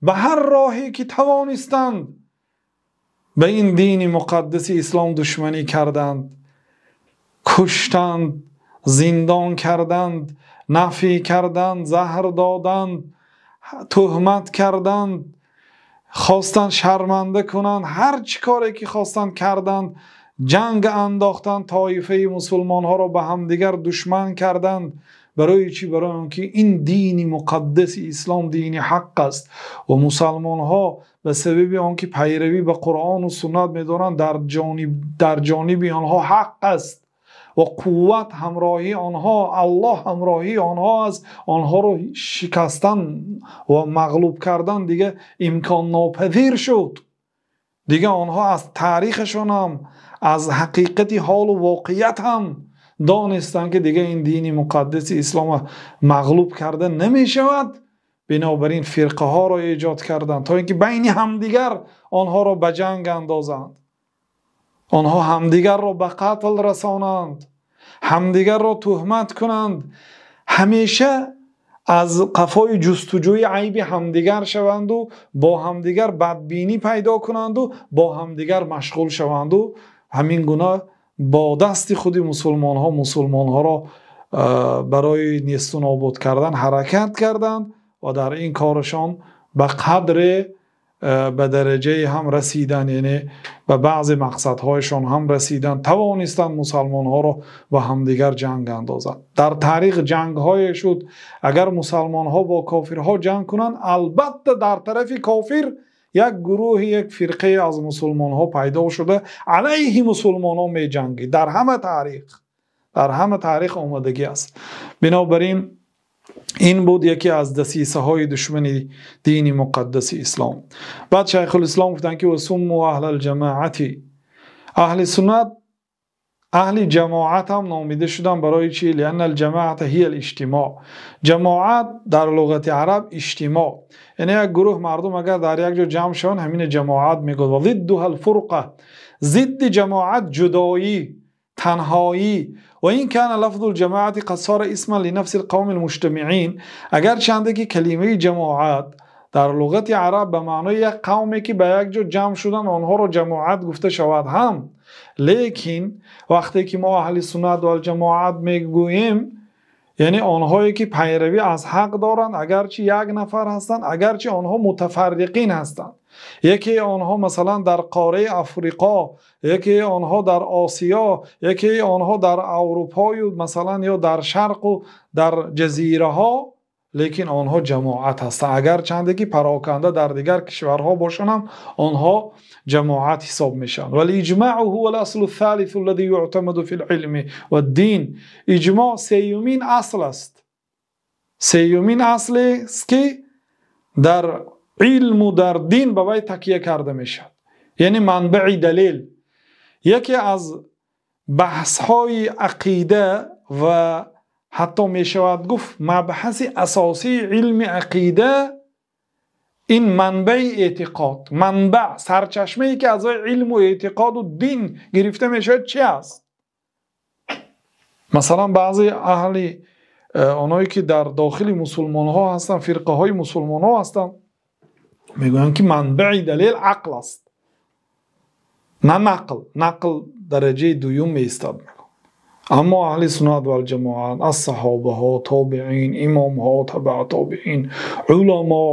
ба ҳар роҳе ки тавонистанд ба ин дини муқаддаси ислом душманӣ карданд, куштанд, зиндон карданд, нафӣ карданд, заҳр доданд, туҳмат карданд, хостанд шарманда кунанд, ҳар чӣ коре ки хостанд карданд, ҷанг андохтанд, тоифаи мусулмонҳоро ба ҳамдигар душман карданд. Барои чӣ? Барои инки ин дини муқаддаси ислом дини ҳақ аст ва мусулмонҳо ба сабаби он ки пайравӣ ба Қуръон ва суннат медоранд, дар ҷониби онҳо ҳақ аст ва қувват ҳамроҳии онҳо, Аллоҳ ҳамроҳии онҳо аст. Онҳоро шикастан ва мағлуб кардан дигар имкон нопазир шуд. Дигар онҳо аз таърихашон ҳам, аз ҳақиқати ҳол ва воқеият ҳам донистанд ки дигар ин дини муқаддаси ислом мағлуб карда намешавад. Бинобар ин фирқаҳоро эҷод карданд то инки байни ҳамдигар онҳоро ба ҷанг андозанд, онҳо ҳамдигарро ба қатл расонанд, ҳамдигарро туҳмат кунанд, ҳамеша аз қафои ҷустуҷӯи айби ҳамдигар шаванд ва бо ҳамдигар бадбинӣ пайдо кунанд ва бо ҳамдигар машғул шаванд ва ҳамин гуна бо дасти худи мусулмонҳо мусулмонҳоро барои несту нобуд кардан ҳаракат карданд ва дар ин корашон ба қадре ба дараҷае ҳам расиданд, яъне ба баъзе мақсадҳояшон ҳам расиданд, тавонистанд мусулмонҳоро ба ҳамдигар ҷанг андозанд. Дар таърих ҷангҳое шуд, агар мусулмонҳо бо кофирҳо ҷанг кунанд, албатта дар тарафи кофир як гурӯҳ, як фирқае аз мусулмонҳо пайдо шуда алайҳи мусулмонҳо меҷангид. Дар ҳама таърих, дар ҳама таърих омадагӣ аст. Бинобар ин ин буд яке аз дасисаҳои душмани дини муқаддаси ислом. Баъд Шайхулислом гуфтанд ки васумму аҳлал ҷамоати, аҳли суннат аҳли ҷамоат ҳам номида шуданд. Барои чӣ? Лианнал ҷамоата ҳиял иҷтимоъ. Ҷамоат дар луғати араб иҷтимоъ, яъне як гурӯҳ мардум агар дар як ҷо ҷамъ шаванд, ҳамин ҷамоат мегӯяд. Ва зиддуҳал фурқа, зидди ҷамоат ҷудоӣ, танҳоӣ. Ва ин кана лафзул ҷамоати қад сора исман линафсил қавмил муҷтамиин, агарчанде ки калимаи ҷамоат дар луғати араб ба маънои як қавме ки ба як ҷо ҷамъ шуданд онҳоро ҷамоат гуфта шавад ҳам, лекин вақте ки мо аҳли суннат вал ҷамоат мегӯем, яъне онҳое ки пайравӣ аз ҳақ доранд, агарчи як нафар ҳастанд, агарчи онҳо мутафарриқин ҳастанд, яке онҳо масалан дар қораи Африқо, яке онҳо дар Осиё, яке онҳо дар Аврупо масалан ё дар Шарқ ва дар ҷазираҳо, лекин онҳо ҷамоат ҳастанд. Агарчанде ки пароканда дар дигар кишварҳо бошанд ҳам онҳо ҷамоат ҳисоб мешаванд. Вал иҷмоъ ҳува ал-асл ас-солис аллазӣ юътамаду фил-илм вад-дин. Иҷмоъ сеюмин асл аст. Сеюмин асле аст ки дар илм ва дар дин ба вай такя карда мешавад, яъне манбаи далел. Яке аз баҳсҳои ақида ва ҳатто мешавад гуфт мабҳаси асосии илми ақида ин манбаи эътиқод, манбаъ, сарчашмае ки аз илм ва эътиқод ва дин гирифта мешавад чи аст? Масалан баъзе аҳли онҳое ки дар дохили мусулмонҳо ҳастанд, фирқаҳои мусулмонҳо ҳастанд, мегӯянд ки манбаи далел ақл аст, на нақл. Нақл дараҷаи дуюм меистад. Аммо аҳли суннат вал ҷамоат аз саҳобаҳо, тобеин, имомҳо, табаъ тобеин, уламо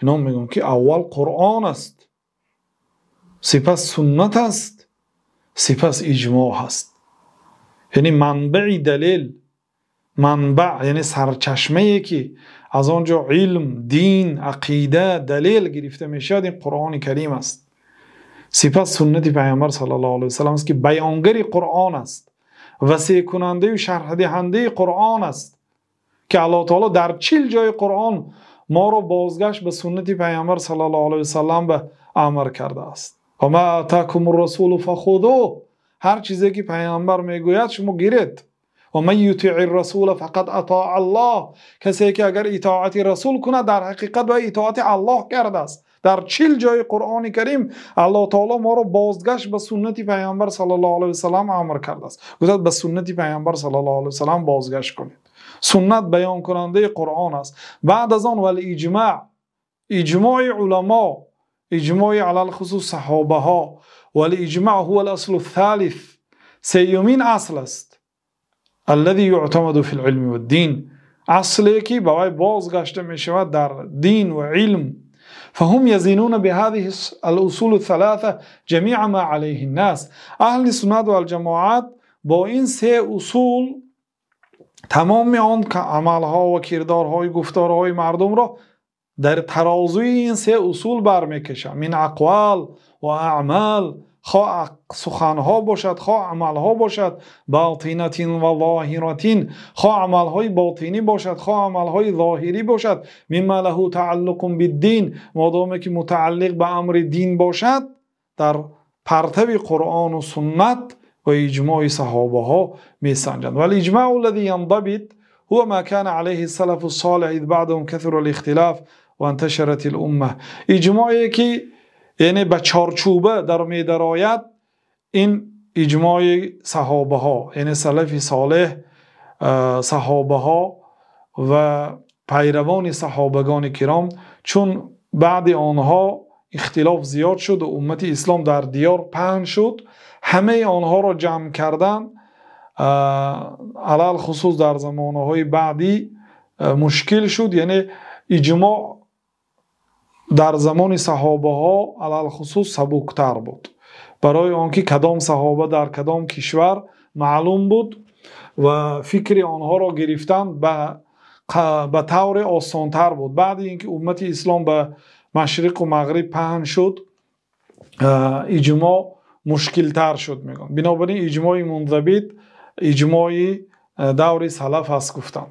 инҳо мегӯянд ки аввал Қуръон аст, сипас суннат аст, сипас иҷмоъ аст. Яъне манбаи далел, манбаъ яъне сарчашмае ки аз он ҷо илм, дин, ақида, далел гирифта мешавад, ин Қуръони Карим аст. Сипас суннати Паёмбар саллаллоҳу алайҳи васаллам аст ки баёнгари Қуръон аст, васеъкунандаю шарҳдиҳандаи Қуръон аст, ки Аллоҳ таоло дар 40 ҷои Қуръон моро бозгашт ба суннати Паёмбар саллаллоҳу алайҳи васаллам ба амр кардааст. Ва ма атакумур расулу фахузуҳ, ҳар чизе ки паёмбар мегӯяд шумо гиред. Ва ман ютиъир расула фақад атоа Аллоҳ, касе ки агар итоати расул кунад дар ҳақиқат ва итоати Аллоҳ кардааст. Дар 40 ҷои Қуръони Карим Аллоҳ таъоло моро бозгашт ба суннати паёмбар саллаллоҳу алайҳи васаллам амр кардааст. Гуфт ба суннати паёмбар саллаллоҳу алайҳи васаллам бозгашт кунед. Суннат баёнкунандаи Қуръон аст. Баъд аз он вал иҷмоъ, иҷмои уламо, иҷмои алалхусус саҳобаҳо. Вал иҷмоъ ҳува ал-аслу ас-солис, сеюмин асл аст. Аллази юътамаду фил илми вад-дин, асле ки ба вай бозгашта мешавад дар дин ва илм. فهم يزنون بهذه الأصول الثلاثة جميع ما عليه الناس. اهل سنت والجماعت با این سه اصول تمام آن عملها و کردارهای گفتارهای مردم را در ترازوی این سه اصول برمیکشند. من اقوال و اعمال، خواه سخنها باشد خواه عملها باشد، باطنة و ظاهرة، خواه عملهای باطنی باشد خواه عملهای ظاهری باشد، مما له تعلق بالدین، مادامی که متعلق به امر دین باشد در پرتو قرآن و سنت و اجماع صحابه ها میسنجند. ولی اجماع الذي ينضبط هو ما كان عليه السلف الصالح اذ بعدهم كثر الاختلاف وانتشرت الامه. اجماعی که یعنی به چارچوبه در میدرآید این اجماع صحابه ها، یعنی سلف صالح، صحابه ها و پیروان صحابگان کرام، چون بعد آنها اختلاف زیاد شد و امت اسلام در دیار پهن شد، همه آنها را جمع کردن علال خصوص در زمانهای بعدی مشکل شد. یعنی اجماع در زمان صحابه ها علال خصوص سبکتر بود، برای آنکه کدام صحابه در کدام کشور معلوم بود و فکر آنها را گرفتن به طور آسانتر بود. بعد اینکه امت اسلام به مشرق و مغرب پهن شد اجماع مشکلتر شد میگن. بنابراین اجماع منضبط اجماع دور سلف است گفتم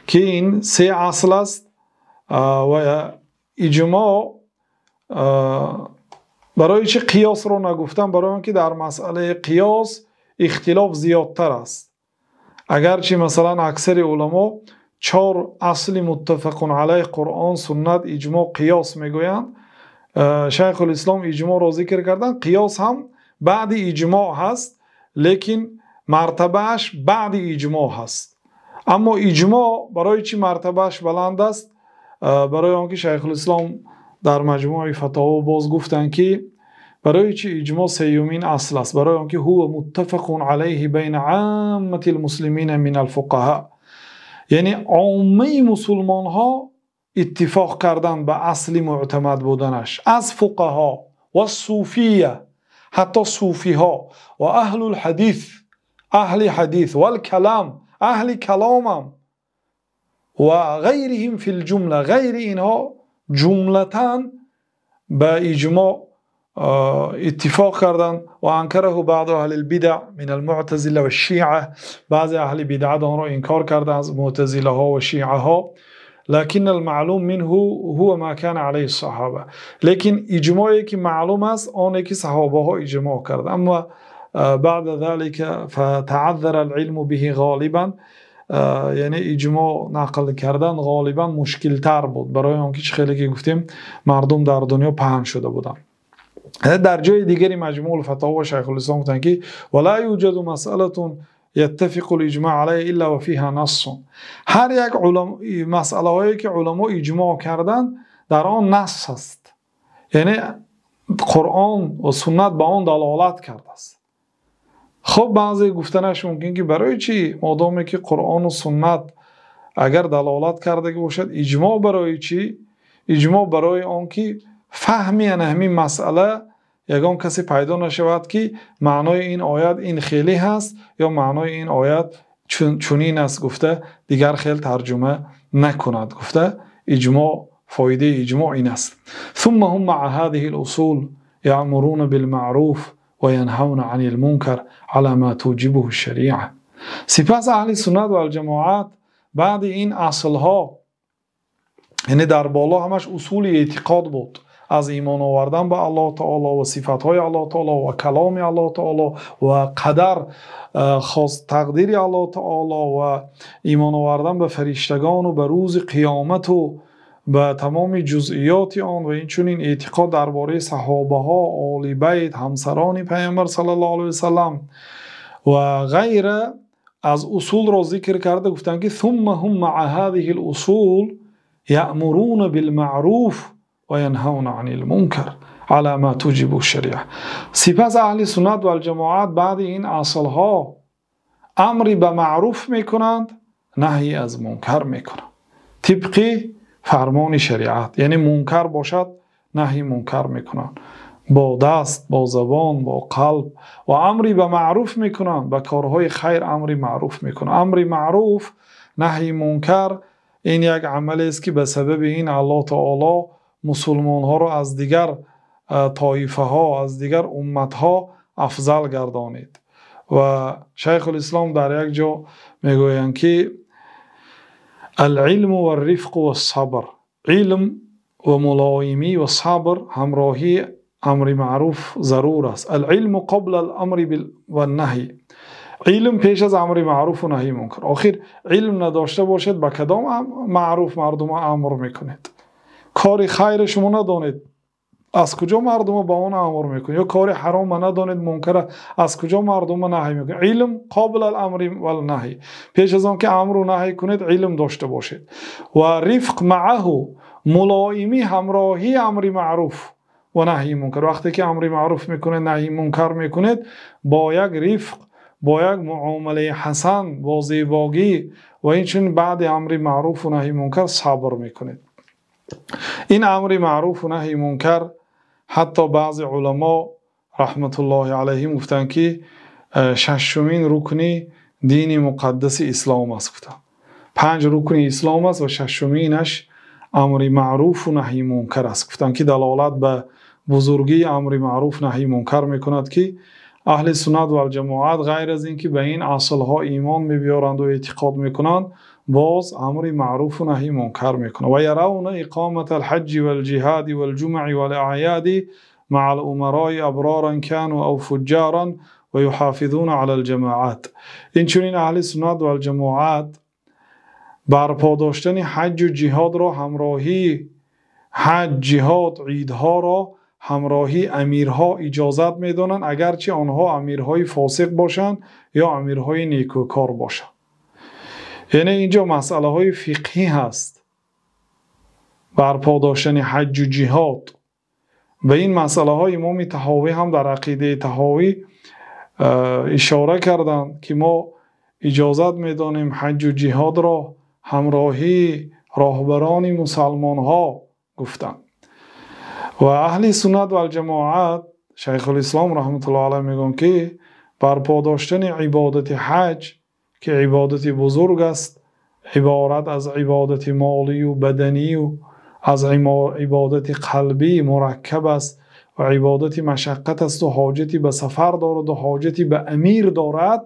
که این سه اصل است. و اجماع برای چه قیاس رو نگفتم؟ برای آنکه در مسئله قیاس اختلاف زیادتر است. اگرچه مثلا اکثر علما 4 اصل متفق علیه قرآن، سنت، اجماع، قیاس میگویند. شیخ الاسلام اجماع را ذکر کردن. قیاس هم بعد اجماع هست، لیکن مرتبهش بعد اجماع هست. اما اجماع برای چی مرتبهش بلند است؟ برای آنکه شیخ الاسلام در مجموع فتاوا باز گفتند که برای چی اجماع سیومین اصل است؟ برای آنکه هو متفق علیه بین عامة المسلمین من الفقهاء، یعنی عامه مسلمان ها اتفاق کردن به اصل معتمد بودنش از فقها و صوفیه، حتی صوفی ها و اهل الحدیث، اهل حدیث و الکلام، اهل کلام و غیرهم فی الجمله، غیر اینها جملتاً به اجماع اتفاق کردن. و انکره بعض اهل البدع من المعتزله و الشیعه، بعض اهل بدع آن را انکار کردن از معتزله ها و شیعه ها. لكن المعلوم منه هو ما كان عليه الصحابه، لیکن اجماعی که معلوم است آنی که صحابه ها اجماع کرد. اما بعد ذلك فتعذر العلم به غالبا، یعنی اجماع نقل کردن غالبا مشکل تر بود، برای آنکه خیلی که گفتیم مردم در دنیا پهن شده بودند. در جای دیگری مجموع الفتاوا شیخ الاسلام گفتند که ولا یوجد مسئله يتفق الاجماع علیه الا وفيها نص، هر یک مسئله هایی که علما اجماع کردند در آن نص است، یعنی قرآن و سنت به آن دلالت کرده است. خب بعضی گفتنش ممکن که برای چی مادامی که قرآن و سنت اگر دلالت کرده باشد اجماع برای چی؟ اجماع برای آن که فهمی همین مسئله یگان کسی پیدا نشود که معنای این آیت این خیلی هست یا معنای این آیت چنین است گفته دیگر خیلی ترجمه نکند. گفته اجماع، فایده اجماع این است. ثم هم مع هذه الاصول یأمرون بالمعروف و ینهون عن المنکر على ما توجبه الشریعه. سپس اهل سنت و الجماعت بعد این اصلها، یعنی در بالا همش اصول اعتقاد بود، аз имон овардан ба Аллоҳ таоло ва сифатҳои Аллоҳ таоло ва каломи Аллоҳ таоло ва қадар, хос тақдири Аллоҳ таоло ва имон овардан ба фариштагон ва ба рӯзи қиёмат ва ба тамоми ҷузъиёти он ва инчунин эътиқод дар бораи саҳобаҳо, оли байт, ҳамсарони Паёмбар саллаллоҳу алайҳи васаллам ва ғайра аз усулро зикр карда гуфтанд, ки ثم هم مع هذه الأصول يأمرون بالمعروف وينهون عن المنكر على ما توجب الشريعة. Сипас аҳли суннат вал ҷамоат баъди ин аслҳо амри ба маъруф мекунанд, наҳй аз мункар мекунанд тибқи фармони шариат. Яъне мункар бошад, наҳйи мункар мекунанд бо даст, бо забон, бо қалб, ва амри ба маъруф мекунанд, ба корҳои хайр амри маъруф мекунанд. Амри маъруф, наҳйи мункар ин як амалест, ки ба сабаби ин Аллоҳ таоло мусулмонҳоро аз дигар тоифаҳо, аз дигар умматҳо афзал гардонид. Ва Шайхулислом дар як ҷо мегӯянд, ки العلم والرفق والصبر, илм ва мулоимӣ ва сабр ҳамроҳии амри маъруф зарур аст. العلم قبل الأمر والنهي, илм пеш аз амри маъруфу наҳйи мункар. Охир илм надошта бошед, ба кадом маъруф мардума амр мекунед? Кори хайре шумо надонед, аз куҷо мардума ба он амр мекунед? Ё кори ҳарома надонед, мункара аз куҷо мардума наҳй мекунед? Илм قبل الأمر والنهي, пеш аз он ки амру наҳй кунед, илм дошта бошед. Ва رفق معه, мулоимӣ ҳамроҳии амри маъруф ва наҳйи мункар. Вақте ки амри маъруф мекунед, наҳйи мункар мекунед, бо як рифқ, бо як муомилаи ҳасан, бо зебогӣ ва инчунин баъди амри маъруфу наҳйи мункар сабр мекунед. Ин амри маъруфу наҳйи мункар ҳатто баъзе уламо раҳматуллоҳи алайҳим гуфтанд, ки шашумин рукни дини муқаддаси ислом аст. Гуфтанд, панҷ рукни ислом аст ва шашуминаш амри маъруфу наҳйи мункар аст. Гуфтанд, ки далолат ба бузургии амри маъруф, наҳйи мункар мекунад, ки аҳли суннат вал ҷамоат ғайр аз ин ки ба ин аслҳо имон мебиёранд ва эътиқод мекунанд, боз амри маъруфу наҳйи мункар мекунанд. ويرون إقامة الحج والجهاد والجمع والأعياد مع الأمراء أبرارا كانوا أو فجارا ويحافظون على الجماعات. Инчунин аҳли суннат вал ҷамоат барпо доштани ҳаҷҷу ҷиҳодро, ҳамроҳии ҳаҷ, ҷиҳод, идҳоро ҳамроҳии амирҳо иҷозат медонанд, агарчи онҳо амирҳои фосиқ бошанд ё амирҳои некӯкор бошанд. Яъне инҷо масъалаҳои фиқҳӣ ҳаст. Барпо доштани ҳаҷҷу ҷиҳод, ба ин масъалаҳо имоми Таҳовӣ ҳам дар ақидаи Таҳовӣ ишора карданд, ки мо иҷозат медонем ҳаҷҷу ҷиҳодро ҳамроҳии роҳбарони мусалмонҳо гуфтанд. Ва аҳли суннат вал ҷамоат, Шайхулислом раҳматуллоҳи алайҳ мегӯянд, ки барпо доштани ибодати ҳаҷ, ки ибодати бузург аст, иборат аз ибодати молию баданию аз ибодати қалбӣ мураккаб аст ва ибодати машаққат аст ва ҳоҷати ба сафар дорад ва ҳоҷати ба амир дорад.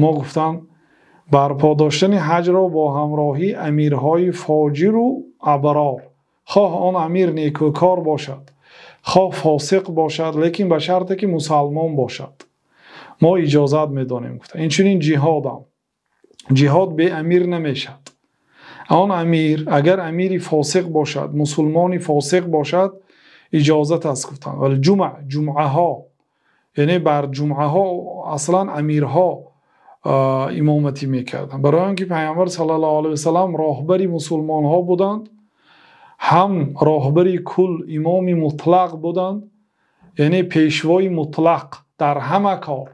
Мо гуфтам, барпо доштани ҳаҷро бо ҳамроҳии амирҳои фоҷиру аброр, хоҳ он амир некӯкор бошад, хоҳ фосиқ бошад, лекин ба шарте ки мусалмон бошад, мо иҷозат медонем, гуфта. Инчунин ҷиҳодам, ҷиҳод бе амир намешавад. Он амир агар амири фосиқ бошад, мусулмони фосиқ бошад, иҷозат аст, гуфтанд. Вал ҷумъа, ҷумъаҳо, яъне бар ҷумъаҳо аслан амирҳо имоматӣ мекарданд, барои он ки Паёмбар саллаллоҳу алайҳи васаллам роҳбари мусулмонҳо буданд, ҳам роҳбари кул, имоми мутлақ буданд, яъне пешвои мутлақ дар ҳама кор,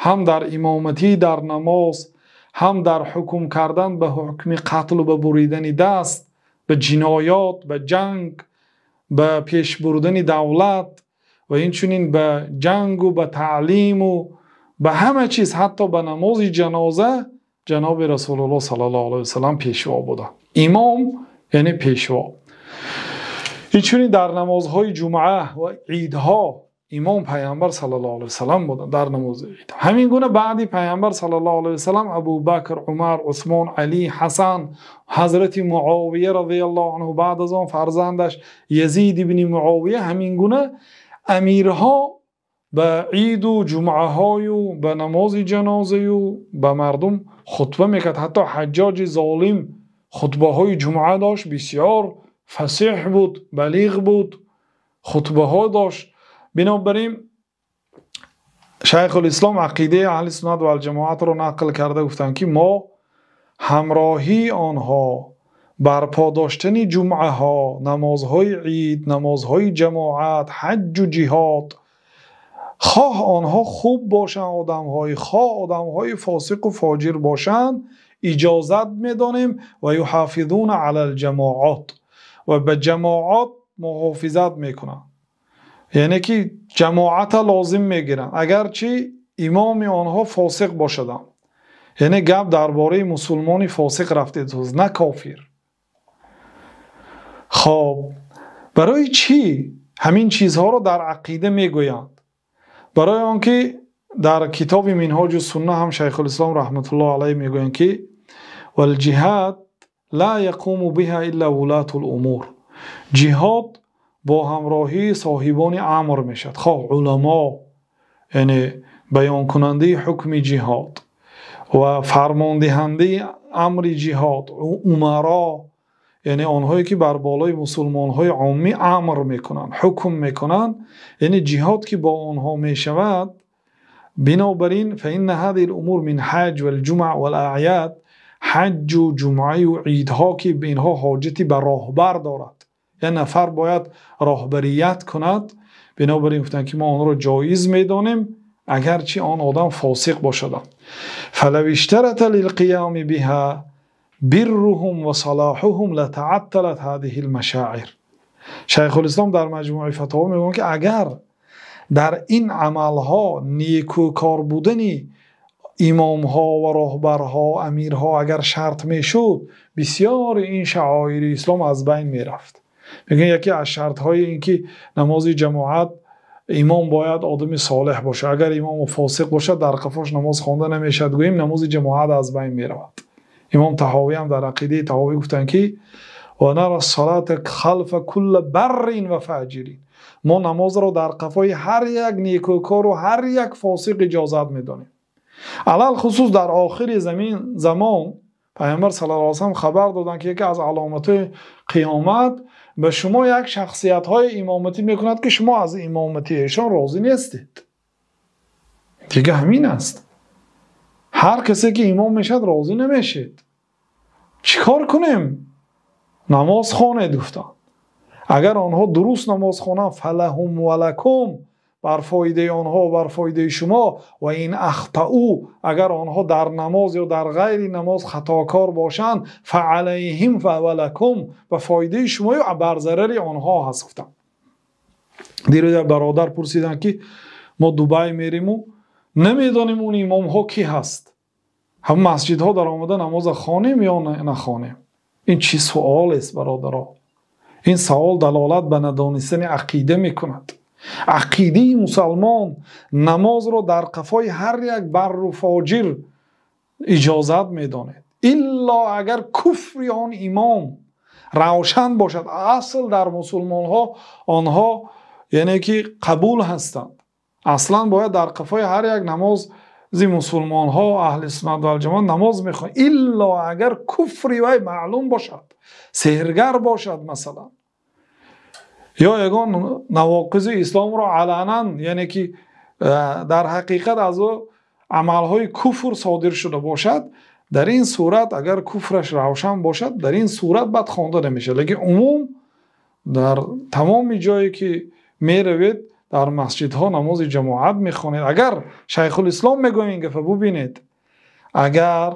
ҳам дар имоматӣ дар намоз, ҳам дар ҳукм кардан ба ҳукми қатлу ба буридани даст, ба ҷиноят, ба ҷанг, ба пеш бурдани давлат ва инчунин ба ҷангу ба таълиму ба ҳама чиз, ҳатто ба намози ҷаноза ҷаноби Расулуллоҳ саллаллоҳу алайҳи васаллам пешво буданд. Имом яъне пешво. Инчунин дар намозҳои ҷумъа ва идҳо. Имом Паёмбар саллаллоҳу алайҳи васаллам буданд дар намози Ид. Ҳамин гуна баъди Паёмбар саллаллоҳу алайҳи васаллам Абӯбакр, Умар, Усмон, Алӣ, Ҳасан, Ҳазрати Муовия розияллоҳу анҳу, баъд аз он фарзандаш Язид ибни Муовия, ҳамин гуна амирҳо ба Ид ва ҷумъаҳо ва ба намози ҷаноза ва ба мардум хутба мекард. Ҳатто Ҳаҷҷоҷи золим хутбаҳои ҷумъа дошт, бисёр фасеҳ буд, балиғ буд, хутбаҳо дошт. Бинобар ин Шайхулислом ақидаи аҳли суннат вал ҷамоатро нақл карда гуфтанд, ки мо ҳамроҳии онҳо барпо доштани ҷумъаҳо, намозҳои Ид, намозҳои ҷамоат, ҳаҷ ва ҷиҳод, хоҳ онҳо хуб бошанд одамҳои, хоҳ одамҳои фосиқ ва фоҷир бошанд, иҷозат медонем ва юҳофизуна алал ҷамоат, ва ба ҷамоат муҳофизат мекунанд. Яъне ки ҷамоатро лозим мегиранд, агарчи имоми онҳо фосиқ бошад. Яъне гап дар бораи мусулмони фосиқ рафтааст, на кофир. Хоб, барои чӣ ҳамин чизҳоро дар ақида мегӯянд? Барои он ки дар китоби Минҳоҷ ус-сунна ҳам Шайхулислом раҳматуллоҳи алайҳ мегӯянд, ки вал-ҷиҳод ла яқуму биҳа илла вулатул умур. Ҷиҳод бо ҳамроҳии соҳибони амр мешавад, хоҳ уламо, яъне баёнкунандаи ҳукми ҷиҳод ва фармондиҳандаи амри ҷиҳод, умаро, яъне онҳое ки бар болои мусулмонҳои оммӣ амр мекунанд, ҳукм мекунанд, яъне ҷиҳод ки бо онҳо мешавад. Бинобар ин فإن هذه الأمور من حج والجمع والأعياد, ҳаҷ ва ҷумъа ва идҳо ки инҳо ҳоҷате ба роҳбар дорад, як нафар бояд роҳбарият кунад. Бинобар ин гуфтанд, ки мо онро ҷоиз медонем, агарчи он одам фосиқ бошад. فلو اشترط للقيام بها برهم وصلاحهم لتعطلت هذه المشاعر. شیخ الاسلام در مجموعه فتاوا میگویند که اگر در این عملها نیکوکار بودنی имомҳо ва роҳбарҳо, амирҳо агар шарт мешуд, бисёр ин шаоири ислом аз байн мерафт. Мегӯянд яке аз шартҳои ин ки намози ҷамоат имом бояд одами солеҳ бошад. Агар имом фосиқ бошад, дар қафош намоз хонда намешавад. Гӯем намози ҷамоат аз байн меравад. Имом Таҳовӣ ҳам дар ақидаи Таҳовӣ гуфтанд, ки ва нара салата халфа кулли баррин ва фаҷирин. Мо намозро дар қафои ҳар як некӯкор ва ҳар як фосиқ иҷозат медонем. Алалхусус дар охири замон Паёмбар саллаллоҳу алайҳи васаллам хабар доданд, ки яке аз аломатҳои қиёмат ба шумо як шахсиятҳои имоматӣ мекунад, ки шумо аз имомати эшон розӣ нестед. Дига ҳамин аст. Ҳар касе ки имом мешавад розӣ намешед. Чӣ кор кунем? Намоз хонед, гуфтанд. Агар онҳо дуруст намоз хонанд, фалаҳум ва лакум, бар фоидаи онҳо ва бар фоидаи шумо. Ва ин ахтаъу, агар онҳо дар намоз ё дар ғайри намоз хатокор бошанд, фаалайҳим ва лакум, ба фоидаи шумо ё бар зарари онҳо ҳаст, гуфтанд. Дирӯз як бародар пурсиданд, ки мо Дубай мериму намедонем он имомҳо ки ҳаст, ҳам масҷидҳо дар омада намоза хонем ё нахонем? Ин чӣ суол аст, бародаро? Ин савол далолат ба надонистани ақида мекунад. Ақидаи мусалмон намозро дар қафои ҳар як барру фоҷир иҷозат медонад, илло агар куфри он имом равшан бошад. Асл дар мусулмонҳо онҳо яъне ки қабул ҳастанд. Аслан бояд дар қафои ҳар як намози мусулмонҳо аҳли суннат вал ҷамоат намоз мехонанд, илло агар куфри вай маълум бошад, сеҳргар бошад масалан, ё ягон навоқизи исломро аланан, яъне ки дар ҳақиқат аз ӯ амалҳои куфр содир шуда бошад. Дар ин сурат агар куфраш равшан бошад, дар ин сурат бад хонда намешавад. Лекин умум дар тамоми ҷое ки меравед, дар масҷидҳо намози ҷамоат мехонед. Агар Шайхулислом мегӯяд ин гапа, бубинед, агар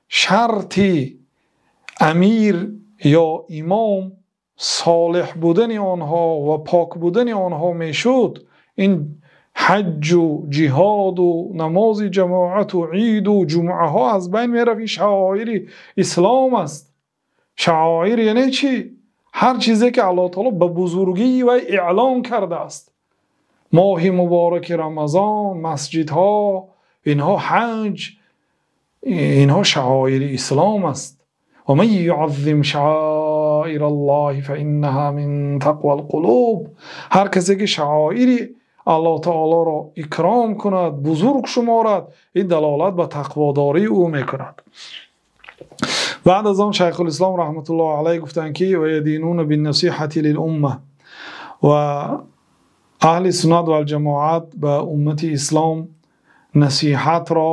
шарти амир ё имом солеҳ будани онҳо ва пок будани онҳо мешуд, ин ҳаҷу ҷиҳоду намози ҷамоату иду ҷумъаҳо аз байн мерафт. Ин шаоири ислом аст. Шаоир яъне чӣ? Ҳар чизе ки Аллоҳ таоло ба бузургии вай эълон кардааст. Моҳи мубораки Рамазон, масҷидҳо, инҳо ҳаҷ, инҳо шаъоири ислом аст. Ва ман юъаззим шаъоираллоҳи фаиннаҳо мин тақвал қулуб. Ҳар касе ки шаъоири Аллоҳ таъолоро икром кунад, бузург шуморад, ин далолат ба тақводории ӯ мекунад. Баъд аз он Шайхулислом раҳматуллоҳи алайҳ гуфтанд ки ва ядинуна биннасиҳати лилумма, ва аҳли суннат вал ҷамоат ба уммати ислом насиҳатро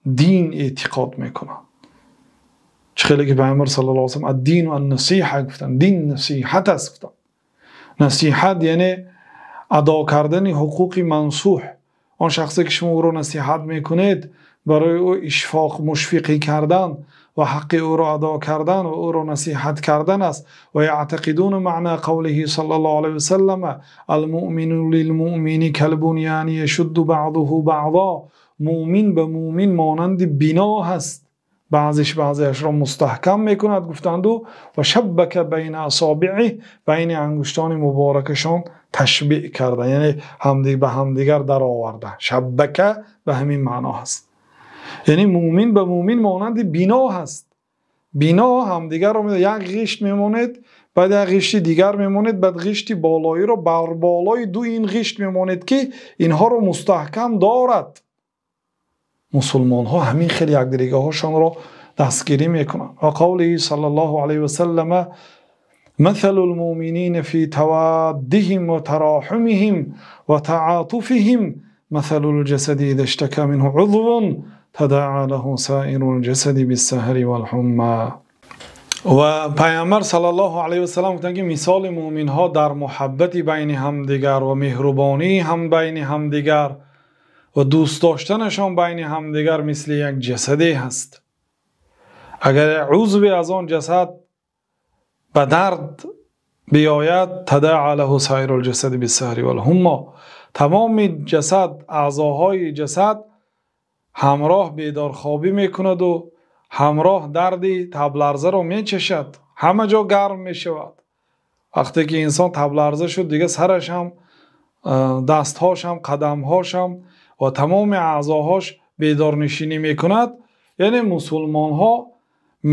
дин эътиқод мекунанд. Чӣ хеле ки Паёмбар саллаллоҳу алайҳи васаллам ад-дину ан-насиҳа гуфтанд, дин насиҳат аст гуфтанд. Насиҳат яъне адо кардани ҳуқуқи мансуҳ. Он шахсе ки шумо ӯро насиҳат мекунед, барои ӯ ишфоқ, мушфиқӣ кардан ва ҳаққи ӯро адо кардан ва ӯро насиҳат кардан аст. Ва яътақидуна маъна қавлиҳи саллаллоҳу алайҳи васаллам ал-муъмину лилмуъмини кал-бунёни яшудду баъзуҳу баъзо. Муъмин ба муъмин монанди бино ҳаст, баъзеш баъзеашро мустаҳкам мекунад гуфтанд. Ва шаббака байна асобиъиҳ, байни ангуштони муборакашон ташбеҳ карда, яъне ба ҳамдигар дароварда. Шаббака ба ҳамин маъно ҳаст, яъне муъмин ба муъмин монанди бино ҳаст. Бино ҳамдигарро як ғишт мемонед, баъд як ғишти дигар мемонед, баъд ғишти болоиро бар болои ду ин ғишт мемонед ки инҳоро мустаҳкам дорад. Мусулмонҳо ҳамин хел якдигарҳошонро дастгирӣ мекунанд. Ва қавлиҳи саллаллоҳу алайҳи васаллам масалул муъминина фи таваддиҳим ва тароҳумиҳим ва таъатуфиҳим масалул ҷасади иза иштака минҳу узвун тадаъа лаҳу соирул ҷасади биссаҳри вал ҳумма. Ва Паёмбар саллаллоҳу алайҳи васаллам гуфтанд ки мисоли муъминҳо дар муҳаббати байни ҳамдигар ва меҳрубонии ҳам байни ҳамдигар ва дӯст доштанашон байни ҳамдигар мисли як ҷасаде ҳаст. Агар узве аз он ҷасад ба дард биёяд, тадаъа лаҳу соирул ҷасади биссаҳри вал ҳумма, тамоми ҷасад, аъзоҳои ҷасад ҳамроҳ бедорхобӣ мекунад ва ҳамроҳ дарди табларзаро мечашад. Ҳама ҷо гарм мешавад. Вақте ки инсон табларза шуд, дигар сараш ҳам, дастҳош ҳам, қадамҳош ҳам ва тамоми аъзоҳош бедорнишинӣ мекунад. Яъне мусулмонҳо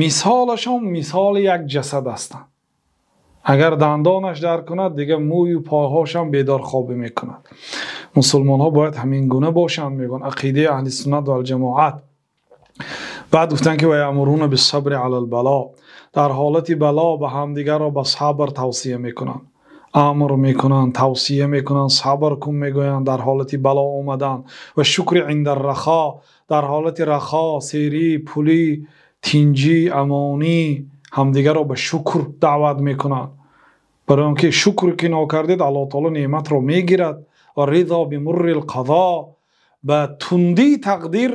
мисолашон мисоли як ҷасад ҳастанд. Агар дандонаш дард кунад, дигар мӯю пойҳош ҳам бедорхобӣ мекунад. Мусулмонҳо бояд ҳамин гуна бошанд, мегӯянд ақидаи аҳли суннат вал ҷамоат. Баъд гуфтанд ки ва яъмуруна биссабри алал бало, дар ҳолати бало ба ҳамдигарро ба сабр тавсия мекунанд, амр мекунанд, тавсия мекунанд, сабр кун мегӯянд дар ҳолати бало омадан. Ва шукри инда рахо, дар ҳолати рахо, серӣ, пулӣ, тинҷӣ, амонӣ ҳамдигарро ба шукр даъват мекунанд. Барои он ки шукр ки нокардед, Аллоҳ таъоло неъматро мегирад. Ва ризо бимуррил қазо, ба тундии тақдир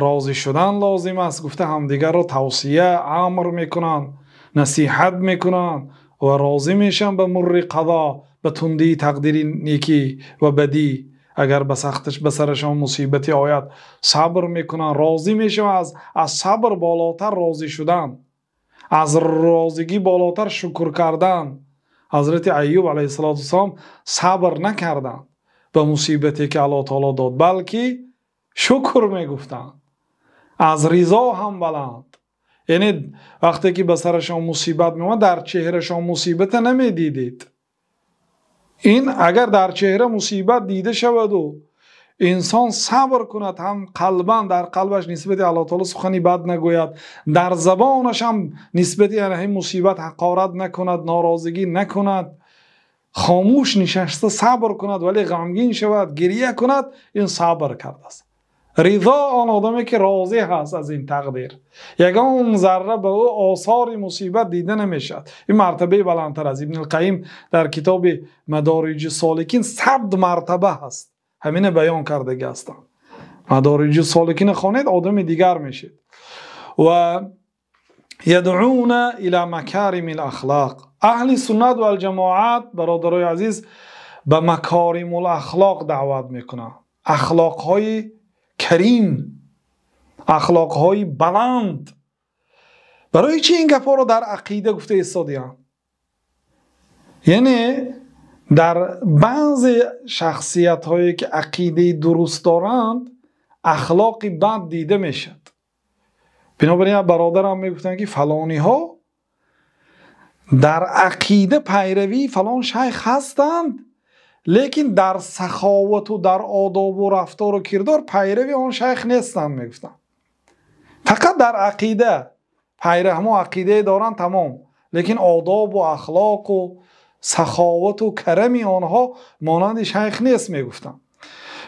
розӣ шудан лозим аст гуфта ҳамдигарро тавсия, амр мекунанд, насиҳат мекунанд ва розӣ мешаванд ба мурри қазо, ба тундии тақдири некӣ ва бадӣ. Агар ба сахташ ба сарашон мусибате ояд, сабр мекунанд, розӣ мешаванд. Аз сабр болотар розӣ шудан, аз розигӣ болотар шукр кардан. Ҳазрати Айюб алайҳиссалоту вассалом сабр накарданд ба мусибате ки Аллоҳ таъоло дод, балки шукр мегуфтанд, аз ризо ҳам баланд. Яъне вақте ки ба сарашон мусибат меомад, дар чеҳрашон мусибата намедидед. Ин агар дар чеҳра мусибат дида шавад ва инсон сабр кунад, ҳам қалбан дар қалбаш нисбати Аллоҳ таъоло сухани бад нагӯяд, дар забонаш ҳам нисбати ҳамин мусибат ҳақорат накунад, норозигӣ накунад, хомӯш нишаста сабр кунад, вале ғамгин шавад, гиря кунад, ин сабр кардааст. Ризо он одаме ки розӣ ҳаст аз ин тақдир, ягон зарра ба ӯ осори мусибат дида намешавад. Ин мартабаи баландтар аст. Ибни Қайим дар китоби Мадориҷи Соликин 100 мартаба ҳаст, ҳамина баён кардагӣ ҳастанд. Мадориҷи Соликин хонед, одами дигар мешед. Ва ядъуна ила макаримил ахлоқ. Аҳли суннат вал ҷамоат, бародарои азиз, ба макаримул ахлоқ даъват мекунанд. Ахлоқҳои карим, ахлоқҳои баланд. Барои чӣ ин гапҳоро дар ақида гуфта истодиям? Яъне Дар баъзе шахсиятҳое ки ақидаи дуруст доранд, ахлоқи бад дида мешавад. Бинобар ин бародарам мегуфтанд, ки фалониҳо дар ақида пайравии фалон шайх ҳастанд, лекин дар саховат ва дар одоб ва рафтор ва кирдор пайрави он шайх нестанд, мегуфтанд. Фақат дар ақида пайрав, ҳамон ақидае доранд, тамом, лекин одоб ва ахлоқ ва саховат ва карами онҳо монанди шайх нест, мегуфтанд.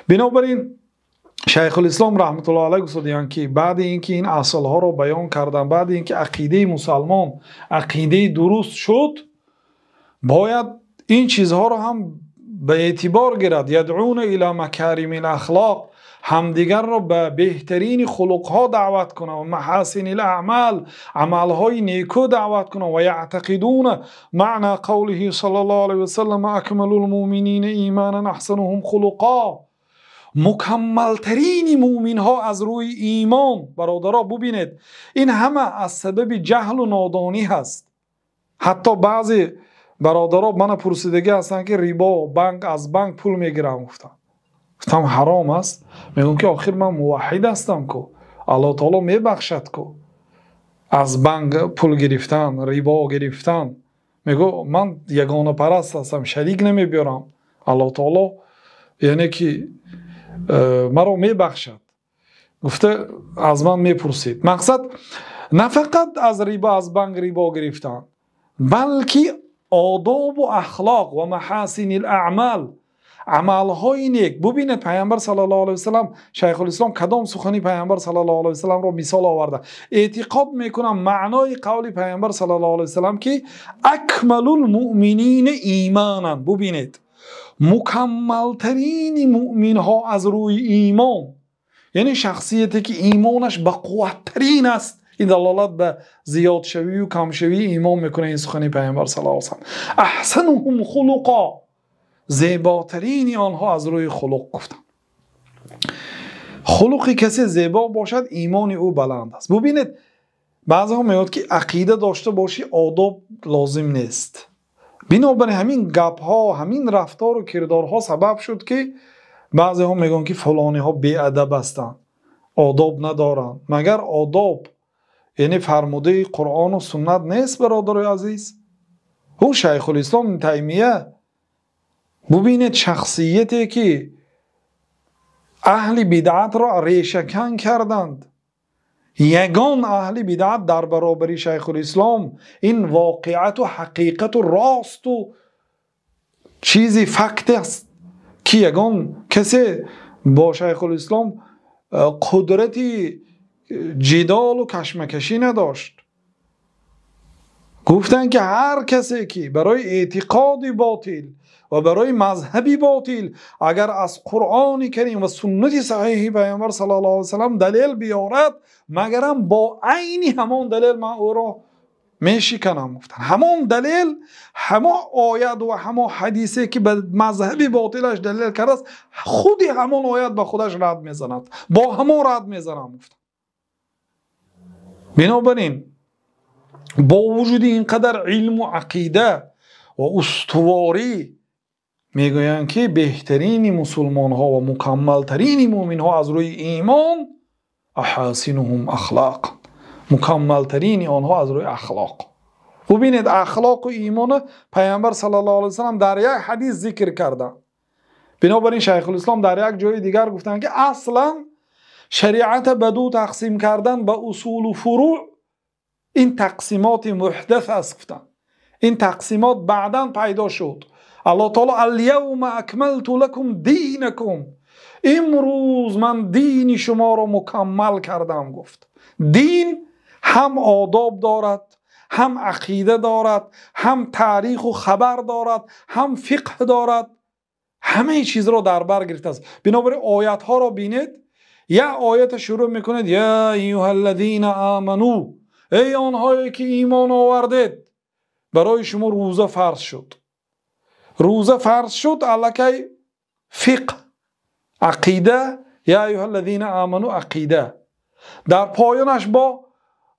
Бинобар ин Шайхулислом раҳматуллоҳи алайҳи гуфтанд, ки баъд инки ин асолҳоро баён карданд, баъд инки ақидаи мусулмон ақидаи дуруст шуд, бояд ин чизҳоро ҳам ба эътибор гирад. Ядъуна ила макаримил ахлоқ, ҳамдигарро ба беҳтарин хулқҳо даъват кунанд, ва маҳасинил аъмол, амалҳои неку даъват кунанд, ва яътақидуна маъно қавлиҳи саллаллоҳу алайҳи васаллам акмалул муъминина имонан аҳсануҳум хулқо. Мукаммалтарини муъминҳо аз рӯи имон. Бародаро, бубинед, ин ҳама аз сабаби ҷаҳлу нодонӣ ҳаст. Ҳатто баъзе бародаро мана пурсидагӣ ҳастанд, ки рибо, банк, аз банк пул мегирам, гуфтам. Гуфтам ҳаром аст. Мегӯям, ки охир ман муваҳҳид ҳастам ку, Аллоҳ таоло мебахшад ку. Аз банк пул гирифтан, рибо гирифтан. Мегӯ ман ягонапараст ҳастам, шарик намебиёрам. Аллоҳ таоло яъне ки маро мебахшад. Гуфта аз ман мепурсид. Мақсад на фақат аз рибо, аз банк рибо гирифтан, балки одобу ахлоқ ва маҳасинил аъмол, амалҳои нек. Бубинед, Паёмбар саллаллоҳу алайҳи васаллам, Шайхулислом кадом сухани Паёмбар саллаллоҳу алайҳи васалламро мисол оварда. Эътиқод мекунам маънои қавли Паёмбар саллаллоҳу алайҳи васаллам, ки акмалул муъминина имонан. Бубинед, мукаммалтарини муъминҳо аз рӯи имон, яъне шахсияте ки имонаш ба қувваттарин аст. Ин далолат ба зиёдшавӣ ва камшавии имон мекунад ин сухани Паёмбар саллаллоҳу алайҳи васаллам. Аҳсануҳум хулуқо, зеботарини онҳо аз рӯи хулуқ гуфтанд. Хулуқи касе зебо бошад, имони ӯ баланд аст. Бубинед, баъзеҳо мегӯянд, ки ақида дошта бошӣ, одоб лозим нест. Бинобар ҳамин гапҳо, ҳамин рафтору кирдорҳо сабаб шуд, ки баъзеҳо мегӯянд, ки фалониҳо беадаб ҳастанд, одоб надоранд. Магар одоб яъне фармудаи Қуръону суннат нест, бародарои азиз? Ӯ Шайхулислом Таймия, бубинед, шахсияте ки аҳли бидъатро решакан карданд. Ягон аҳли бидъат дар баробари Шайхулислом ин воқеату ҳақиқату росту чизи факт аст, ки ягон касе бо Шайхулислом қудрати ҷидолу кашмакашӣ надошт. Гуфтанд, ки ҳар касе ки барои эътиқоди ботил ва барои мазҳаби ботил агар аз Қуръони Карим ва суннати саҳиҳи Паёмбар саллаллоҳу алайҳи васаллам далел биёрад, магарам бо айни ҳамон далел ман ӯро мешиканам, гуфтанд. Ҳамон далел, ҳамон оят ва ҳамон ҳадисе ки ба мазҳаби ботилаш далел кардааст, худи ҳамон оят ба худаш рад мезанад, бо ҳамон рад мезанам, гуфтанд. Бинобар ин бо вуҷуди ин қадар илму ақида ва устуворӣ мегӯянд, ки беҳтарини мусулмонҳо ва мукаммалтарини муъминҳо аз рӯи имон аҳасинуҳум ахлоқ, мукаммалтарини онҳо аз рӯи ахлоқ. Бубинед, ахлоқу имона Паёмбар саллаллоҳу алайҳи васаллам дар як ҳадис зикр карданд. Бинобар ин Шайхулислом дар як ҷои дигар гуфтанд, ки аслан шариата ба ду тақсим кардан, ба усулу фуруъ, ин тақсимоти муҳдас аст, гуфтанд. Ин тақсимот баъдан пайдо шуд. Аллоҳ таоло аляавма акмалту лакум динакум, имрӯз ман дини шуморо мукаммал кардам, гуфт. Дин ҳам одоб дорад, ҳам ақида дорад, ҳам таъриху хабар дорад, ҳам фиқҳ дорад, ҳамаи чизро дар бар гирифтааст. Бинобар ин оятҳоро бинед, як оята шурӯъ мекунед: я айюҳаллазина аману, эй онҳое ки имон овардед, барои шумо рӯза фарз шуд. Рӯза фарз шуд, аллакай фиқҳ, ақида, я айюҳаллазина аману, ақида. Дар поёнаш бо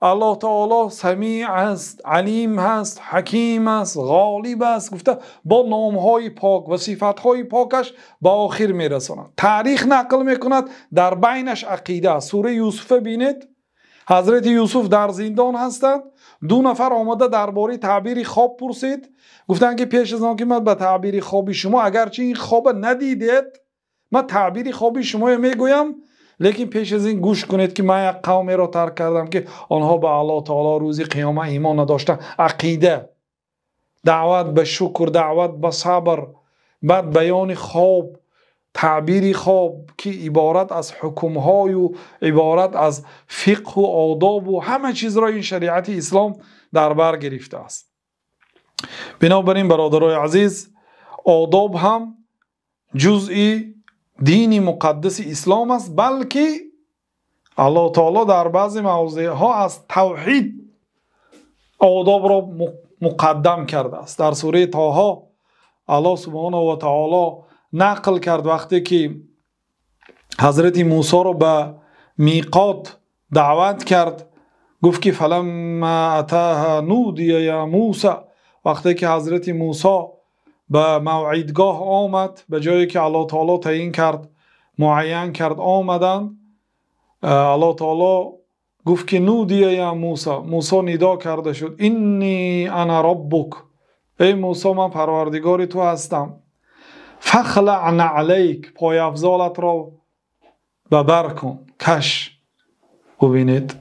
Аллоҳ таоло самиъ аст, алим ҳаст, ҳаким аст, ғолиб аст гуфта бо номҳои пок ва сифатҳои покаш ба охир мерасонад. Таърих нақл мекунад, дар байнаш ақида аст. Сураи Юсуфро бинед. Ҳазрати Юсуф дар зиндон ҳастанд. Ду нафар омада дар бораи таъбири хоб пурсид. Гуфтанд ки пеш аз он ки ман ба таъбири хоби шумо, агарчи ин хобро надидед, ман таъбири хоби шуморо мегӯям, лекин пеш аз ин гӯш кунед ки ман як қавмеро тарк кардам ки онҳо ба Аллоҳ таоло рӯзи қиёмат имон надоштанд. Ақида, даъват ба шукр, даъват ба сабр, баъд баёни хоб, таъбири хоб ки иборат аз ҳукмҳою иборат аз фиқҳу одобу ҳама чизро ин шариати ислом дар бар гирифтааст. Бинобар ин бародарои азиз, одоб ҳам ҷузъи дини муқаддаси ислом аст, балки Аллоҳ таоло дар баъзе мавзеъҳо аз тавҳид одобро муқаддам кардааст. Дар сураи Тоҳо Аллоҳ субҳонаҳу ва таоло нақл кард вақте ки ҳазрати Мусоро ба миқот даъват кард, гуфт ки фаламма атаҳа нудия я Муса. Вақте ки ҳазрати Мусо ба мавъидгоҳ омад, ба ҷое ки Аллоҳ таоло таъин кард, муайян кард, омаданд, Аллоҳ таоло гуфт ки нудия я Мусо, Мусо нидо карда шуд, инни ана роббук, эй Мусо, ман парвардигори ту ҳастам, фахлаъ наълайк, пойафзолатро ба бар кун, каш. Бубинед,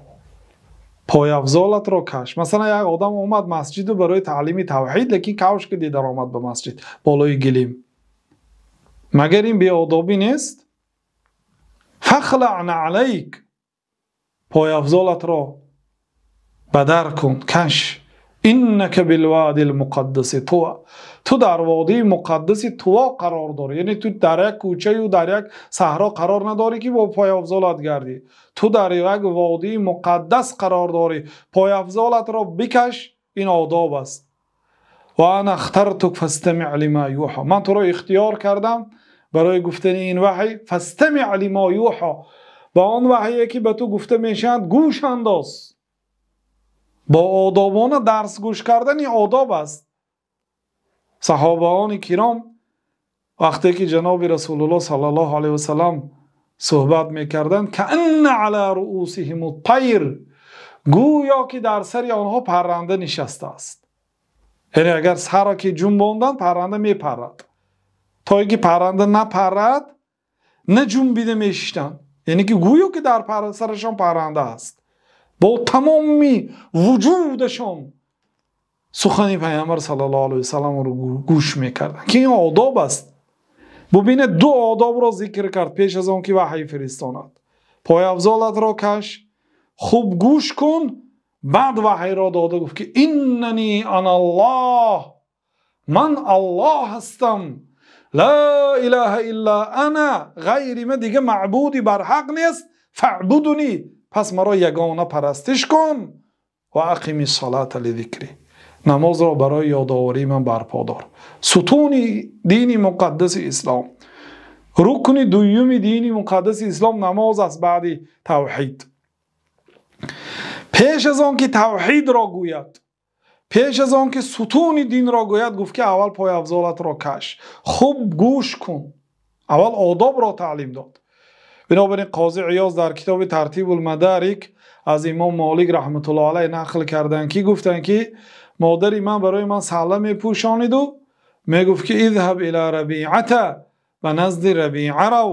пойафзолатро каш. Масалан, як одам омад масҷиду барои таълими тавҳид, лекин кавш ки даромад ба масҷид болои гилим. Магар ин беодобӣ нест? Фахлаъ наълайк, пойафзолатро ба дар кун, каш. Иннака билвади лмуқаддаси туа, ту дар водии муқаддаси Туа қарор дорӣ. Яъне ту дар як кӯчаю дар як саҳро қарор надорӣ ки бо пойафзолат гардӣ. Ту дар як водии муқаддас қарор дорӣ, пойафзолатро бикаш, ин одоб аст. Ва ана ахтартук фастамиъ лима юҳа, ман туро ихтиёр кардам барои гуфтани ин ваҳй. Фастамиъ лима юҳа, ба он ваҳйе ки ба ту гуфта мешавад гӯш андоз. Бо одобона дарс гӯш кардани одоб аст. Саҳобаони киром вақте ки ҷаноби Расулуллоҳ саллаллоҳу алайҳи васаллам суҳбат мекарданд, каанна ала руусиҳим ттайр, гӯё ки дар сари онҳо парранда нишастааст. Яъне агар сарро ки ҷунбонданд, парранда мепаррад. То ин ки парранда напаррад, наҷунбида мешиштанд. Яъне ки гӯё ки дар сарашон парранда аст. Бо тамоми вуҷудашон сухани пайғамбар саллаллоҳу алайҳи васалламро гӯш мекарданд, ки ин одоб аст. Бубинед, ду одобро зикр кард пеш аз он ки ваҳй фиристонад. Пойафзолатро каш, хуб гӯш кун, баъд ваҳйро дода гуфт ки иннани аналлоҳ, ман Аллоҳ ҳастам, ла илаҳа илла ана, ғайри ман дига маъбуди барҳақ нест, фаъбудуни, пас маро ягона парастиш кун, ва ақими ссалата лизикри, намозро барои ёдоварии ман барпо дор. Сутуни дини муқаддаси ислом, рукни дуюми дини муқаддаси ислом намоз аст баъди тавҳид. Пеш аз он ки тавҳидро гӯяд, пеш аз он ки сутуни динро гӯяд, гуфт ки аввал пойафзолатро каш, хуб гӯш кун, аввал одобро таълим дод. Бинобар ин Қози Иёз дар китоби Тартибул Мадарик аз имом Молик раҳматуллоҳ алайҳ нақл карданд ки гуфтанд ки модари ман барои ман салла мепӯшониду мегуфт ки идҳаб ила рабиата, ба назди Рабиа рав,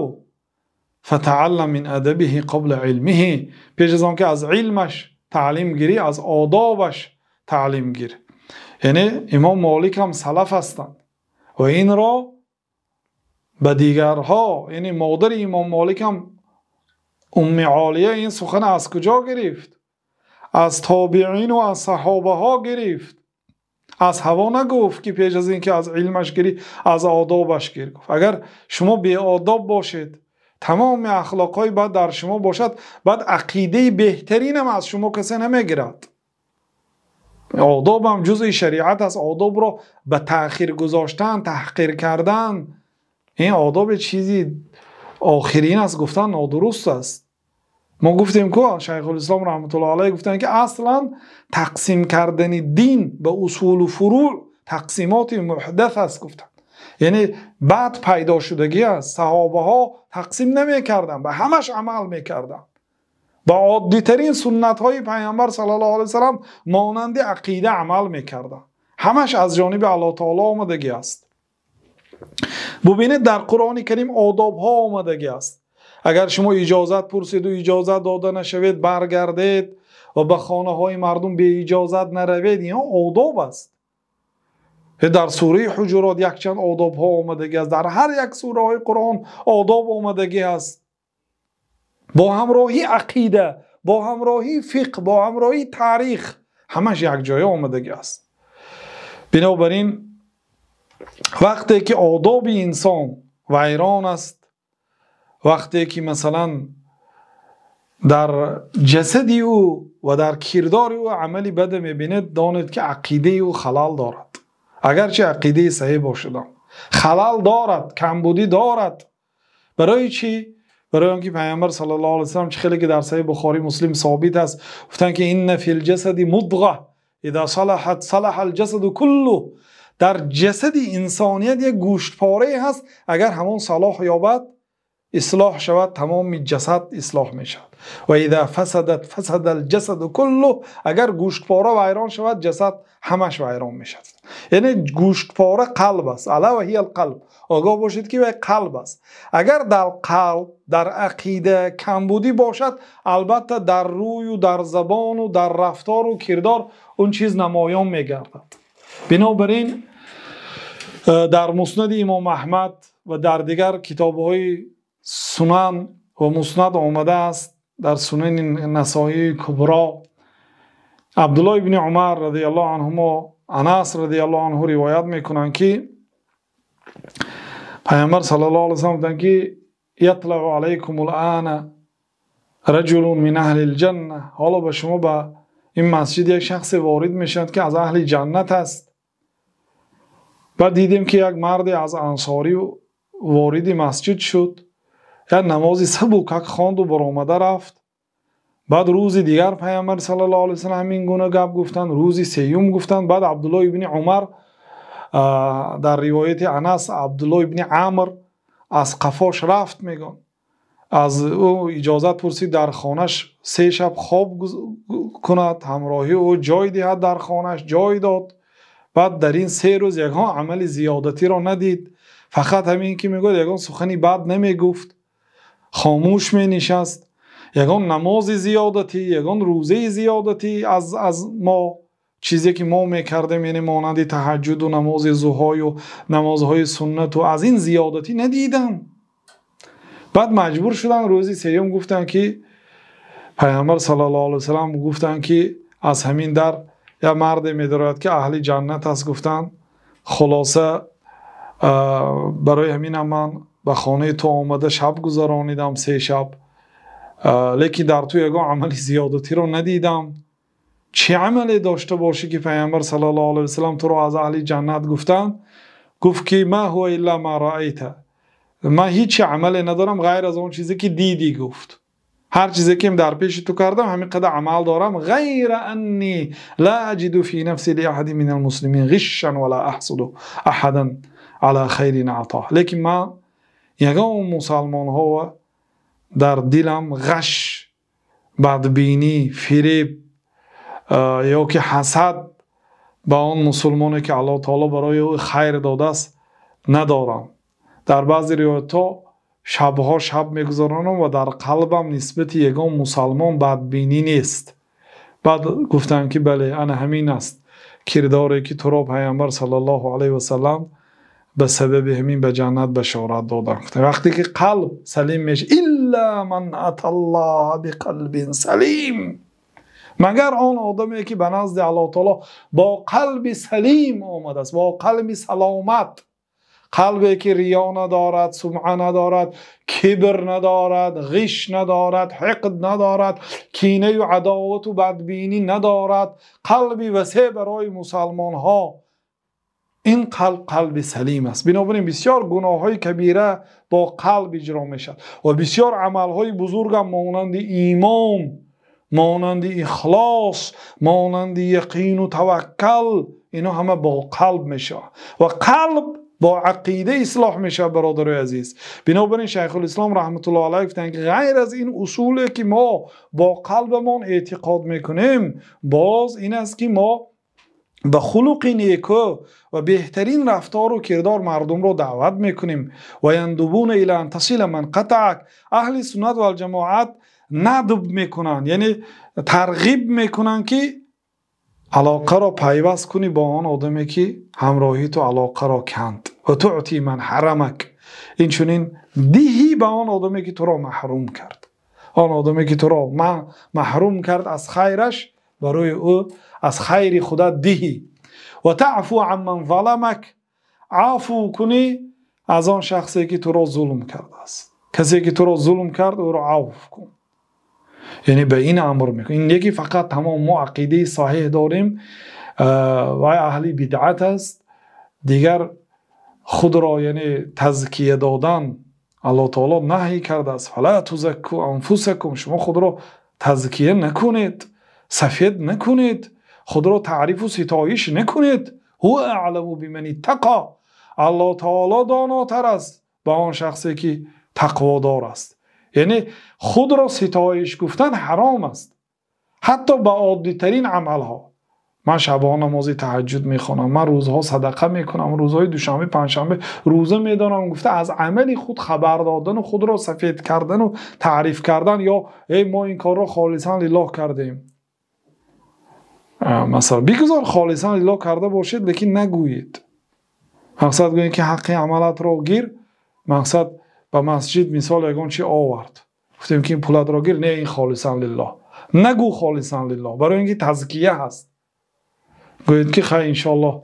фатааллам мин адабиҳи қабла илмиҳи, пеш аз он ки аз илмаш таълим гирӣ, аз одобаш таълим гир. Яъне имом Молик ҳам салаф ҳастанд ва инро ба дигарҳо, яъне модари имом Молик ҳам Умми Олия ин сухан аз куҷо гирифт? Аз тобеин ва аз саҳобаҳо гирифт. Аз ҳаво нагуфт ки пеш аз ин ки аз илмаш гирӣ, аз одобаш гир. Гуфт агар шумо беодоб бошед, тамоми ахлоқҳои бад дар шумо бошад, баъд ақидаи беҳтаринам аз шумо касе намегирад. Одоб ҳам ҷузъи шариат аст. Одобро ба таъхир гузоштан, таҳқир кардан, ин одоби чизи охирин аст гуфтан нодуруст аст. Мо гуфтем ку Шайхулислом раҳматуллоҳи алайҳ гуфтанд, ки аслан тақсим кардани дин ба усул ва фурӯъ тақсимоти муҳдас аст, гуфтанд. Яъне баъд пайдо шудагӣ аст. Саҳобаҳо тақсим намекарданд, ба ҳамаш амал мекарданд. Ба оддитарин суннатҳои Паёмбар саллаллоҳу алайҳи васаллам монанди ақида амал мекарданд. Ҳамаш аз ҷониби Аллоҳи таъоло омадагӣ аст. Бубинед, дар Қуръони Карим одобҳо омадагӣ аст. Агар шумо иҷозат пурсед ва иҷозат дода нашавед, баргардед ва ба хонаҳои мардум бе иҷозат наравед, инҳо одоб аст. Дар сураи Ҳуҷурот якчанд одобҳо омадагӣ аст. Дар ҳар як сураҳои Қуръон одоб омадагӣ аст. Бо ҳамроҳии ақида, бо ҳамроҳии фиқҳ, бо ҳамроҳии таърих, ҳамаш як ҷоя омадагӣ аст. Бинобар ин вақте ки одоби инсон вайрон аст, вақте ки масалан дар ҷасади ӯ ва дар кирдори ӯ амали бад мебинед, донед ки ақидаи ӯ халал дорад. Агарчи ақидаи саҳеҳ бошад, халал дорад, камбудӣ дорад. Барои чӣ? Барои он ки Паёмбар саллаллоҳу алайҳи васаллам чӣ хеле ки дар Саҳеҳи Бухорӣ Муслим собит аст, гуфтанд ки инна фил ҷасади мудға иза салаҳат салаҳал ҷасаду куллуҳ. Дар ҷасади инсоният як гӯштпорае ҳаст, агар ҳамон салоҳ ёбад, ислоҳ шавад, тамоми ҷасад ислоҳ мешавад. Ва иза фасадат фасадал ҷасаду куллуҳ. Агар гӯштпора вайрон шавад, ҷасад ҳамаш вайрон мешавад. Яъне гӯштпора қалб аст. Ала ва ҳиял қалб. Огоҳ бошед ки вай қалб аст. Агар дар қалб, дар ақида камбудӣ бошад, албатта дар рӯю дар забону дар рафтору кирдор он чиз намоён мегардад. Бинобар ин дар Муснади Имом Аҳмад ва дар дигар китобҳои сунан ва муснад омадааст, дар Сунани Насоии Кубро Абдуллоҳ ибни Умар радиаллоҳу анҳумо, Анас радиаллоҳу анҳу ривоят мекунанд, ки Паёмбар саллаллоҳу алайҳи васаллам гуфтанд ки ятлау алайкумул ана раҷулун мин аҳлил ҷанна. Ҳоло ба шумо ба ин масҷид як шахсе ворид мешавад, ки аз аҳли ҷаннат аст. Баъд дидем ки як марде аз ансорӣ вориди масҷид шуд, як намози сабукак хонду баромада рафт. Баъд рӯзи дигар Паёмбар саллаллоҳу алайҳи васаллам ҳамин гуна гап гуфтанд, рӯзи сеюм гуфтанд. Баъд Абдуллоҳ ибни Умар дар ривояти Анас Абдуллоҳ ибни Амр аз қафош рафт, мегӯянд. Аз ӯ иҷозат пурсид дар хонаш 3 шаб хоб кунад, ҳамроҳи ӯ ҷой диҳад, дар хонаш ҷой дод. Баъд дар ин 3 рӯз ягон амали зиёдатиро надид, фақат ҳамин ки мегӯяд ягон сухани бад намегуфт, хомӯш менишаст, ягон намози зиёдатӣ, ягон рӯзаи зиёдатӣ аз мо, чизе ки мо мекардем, яъне монанди таҳаҷҷуду намози зуҳою намозҳои суннату, аз ин зиёдатӣ надидам. Баъд маҷбур шуданд рӯзи сеюм гуфтанд ки Паёмбар саллаллоҳу алайҳи васаллам гуфтанд ки аз ҳамин дар як марде медарояд ки аҳли ҷаннат аст, гуфтанд. Хулоса барои ҳаминам ман ба хонаи ту омада шаб гузаронидам 3 шаб, лекин дар ту ягон амали зиёдатиро надидам. Чӣ амале дошта бошӣ ки Паёмбар саллаллоҳу алайҳи васаллам туро аз аҳли ҷаннат гуфтанд? Гуфт ки ма ҳува илла ма раайта, ман ҳеҷ амале надорам ғайр аз он чизе ки дидӣ. Гуфт ҳар чизе ки дар пеши ту кардам ҳамин қадар амал дорам, ғайра анни ла аҷиду фи нафси ли аҳадин мин алмуслимин ғишшан ва ла аҳсуду аҳадан ала хайрин атоҳ. Лекин ман ягон мусалмонҳо дар дилам ғаш, бадбинӣ, фиреб ё ки ҳасад ба он мусулмоне ки Аллоҳ таоло барои ӯ хайр додааст надорам. Дар баъзе ривоятҳо шабҳо шаб мегузаронам ва дар қалбам нисбати ягон мусалмон бадбинӣ нест. Баъд гуфтанд ки бале, ана ҳамин аст кирдоре ки туро Паёмбар саллаллоҳу алайҳи васаллам ба сабаби ҳамин ба ҷаннат башорат доданд. Вақте ки қалб салим мешавад, илла ман аталлоҳа биқалбин салим, магар он одаме ки ба назди Аллоҳ таоло бо қалби салим омадааст, бо қалби саломат, қалбе ки риё надорад, сумъа надорад, кибр надорад, ғиш надорад, ҳиқд надорад, кинаю адовату бадбинӣ надорад, қалби васеъ барои мусалмонҳо Ин қалб қалби салим аст. Бинобар ин бисёр гуноҳҳои кабира бо қалб иҷро мешавад ва бисёр амалҳои бузург ҳам монанди имон, монанди ихлос, монанди яқин ва таваккул, инҳо ҳама бо қалб мешавад ва қалб бо ақида ислоҳ мешавад. Бародарони азиз, бинобар ин Шайхулислом раҳматуллоҳи алайҳ гуфтанд, ки ғайр аз ин усуле ки мо бо қалбамон эътиқод мекунем, боз ин аст ки мо ба хулқи неку ва беҳтарин рафтору кирдор мардумро даъват мекунем. Ва яндубуна ила ан тасила ман қатаак. Аҳли суннат вал ҷамоат надб мекунанд, яъне тарғиб мекунанд, ки алоқаро пайваст кунӣ бо он одаме ки ҳамроҳи ту алоқаро канд. Ва туъти ман ҳарамак. Инчунин диҳӣ ба он одаме ки туро маҳрум кард. Он одаме ки туро маҳрум кард аз хайраш, барои ӯ аз хайри худат диҳӣ. Ва таъфу ан ман заламак. Афв кунӣ аз он шахсе ки туро зулм кардааст. Касе ки туро зулм кард, ӯро афв кун. Яъне ба ин амр мекунад. Ин яке фақат тамом мо ақидаи саҳеҳ дорем ва аҳли бидъат аст. Дигар худро яъне тазкия додан Аллоҳ таоло наҳй кардааст. Фала тузакку анфусакум. Шумо худро тазкия накунед, сафед накунед, худро таърифу ситоиш накунед. Ҳува аъламу биман иттақа. Аллоҳ таоло донотар аст ба он шахсе ки тақводор аст. Яъне худро ситоиш гуфтан ҳаром аст, ҳатто ба оддитарин амалҳо. Ман шабҳо намози таҳаҷҷуд мехонам, ман рӯзҳо садақа мекунам, рӯзҳои душанбе, панҷшанбе рӯза медорам, гуфта аз амали худ хабар додан ва худро сафед кардан ва таъриф кардан, ё эй мо ин корро холисан лиллоҳ кардем. Масалан, бигузор холисан лиллоҳ карда бошед, лекин нагӯед. Мақсад гӯед ки ҳаққи амалатро гир. Мақсад ба масҷид мисол ягон чи овард, гуфтем ки ин пулатро гир, не, ин холисан лиллоҳ. Нагӯ холисан лиллоҳ, барои инки тазкия ҳаст. Гӯед ки хай иншоаллоҳ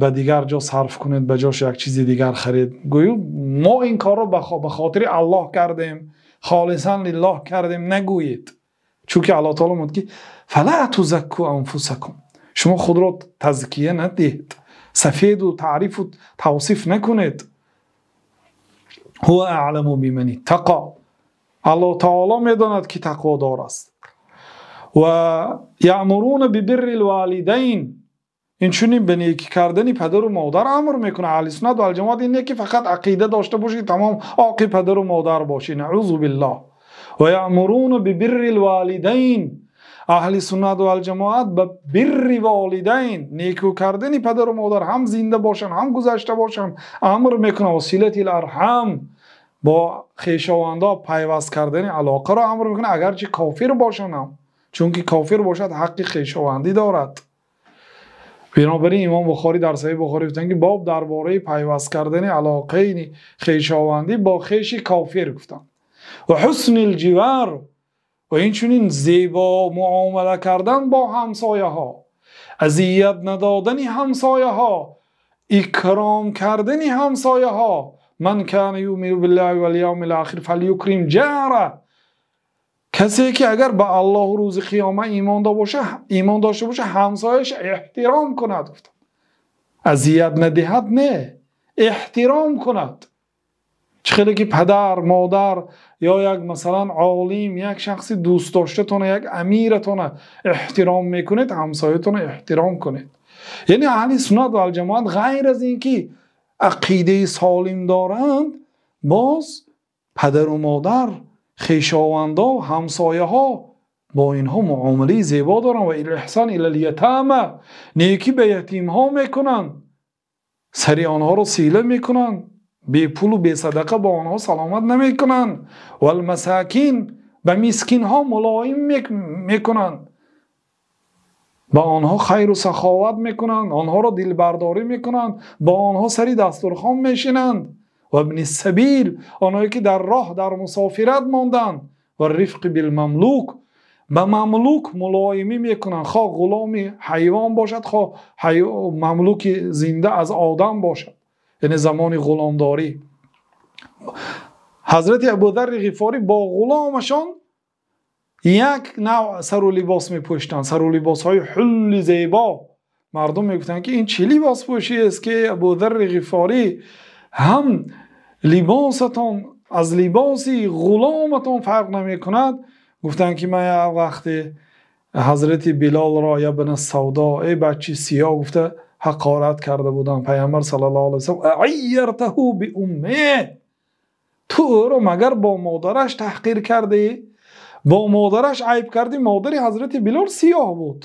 ба дигар ҷо сарф кунед, ба ҷош як чизи дигар харид. Гӯю мо ин корро ба хотири Аллоҳ кардем, холисан лиллоҳ кардем, нагӯед. Чунки Аллоҳ таоло мегӯяд ки фала тузакку анфусакум. Шумо худро тазкия надиҳед, сафеду таърифу тавсиф накунед. Ҳува аъламу биман иттақа. Аллоҳ таоло медонад ки тақводор аст. Ва яъмуруна бибирри лволидайн. Инчунин ба некӣ кардани падару модар амр мекунад. Аҳли суннат вал ҷамоат ин не ки фақат ақида дошта бошӣ, тамом оқи падару модар бошӣ. Наъузу биллоҳ. Ва яъмуруна бибирри лволидайн. Аҳли суннат вал ҷамоат ба бирри волидайн, некӯ кардани падару модар, ҳам зинда бошанд, ҳам гузашта бошанд, амр мекунад. Ва силати ларҳам, бо хешовандо пайваст кардани алоқаро амр мекунад, агарчи кофир бошанд ҳам, чунки кофир бошад ҳаққи хешовандӣ дорад. Бинобар ин Имом Бухорӣ дар Саҳеҳи Бухорӣ гуфтанд ки боб дар бораи пайваст кардани алоқаи хешовандӣ бо хеши кофир гуфтанд. Ва ҳусни лҷивар, ва инчунин зебо муомала кардан бо ҳамсояҳо, азият надодани ҳамсояҳо, икром кардани ҳамсояҳо. Ман кана юъмину биллаҳи вал явмил охир фалюкрим ҷара. Касе ки агар ба Аллоҳу рӯзи қиёма имон дошта боша, ҳамсояш эҳтиром кунад, гуфтанд. Азият надиҳад, не, эҳтиром кунад. Чӣ хеле ки падар, модар ё як масалан олим, як шахси дӯстдоштатона, як амиратона эҳтиром мекунед, ҳамсоятона эҳтиром кунед. Яъне аҳли суннат вал ҷамоат ғайр аз ин ки ақидаи солим доранд, боз падару модар, хешовандо, ҳамсояҳо бо инҳо муомилаи зебо доранд. Ва илэҳсон илал ятама, некӣ ба ятимҳо мекунанд, сари онҳоро сила мекунанд, бепулу бесадақа бо онҳо саломат намекунанд. Валмасакин, ба мискинҳо мулоим мекунанд, ба онҳо хайру саховат мекунанд, онҳоро дилбардорӣ мекунанд, бо онҳо сари дастурхон мешинанд. Ва ибни сабил, онҳое ки дар роҳ, дар мусофират монданд. Ва рифқи билмамлук, ба мамлук мулоимӣ мекунанд, хоҳ ғуломи ҳайвон бошад, хоҳ мамлуки зинда аз одам бошад, яъне замони ғуломдорӣ. Ҳазрати Абударри Ғифорӣ бо ғуломашон як навъ сару либос мепӯштанд, сару либосҳои ҳулли зебо. Мардум мегуфтанд, ки ин чӣ либоспӯшӣ аст, ки Абузарри Ғифорӣ, ҳам либосатон аз либоси ғуломатон фарқ намекунад. Гуфтанд, ки ман як вақте ҳазрати Билолро ибни Савдо, эй бачаи сиёҳ, гуфта ҳақорат карда будам. Паёмбар саллаллоҳу алайҳи васаллам: "Айяртаҳу биуммиҳ", ту ӯро магар бо модараш таҳқир кардӣ, бо модараш айб кардӣ? Модари ҳазрати Билол сиёҳ буд.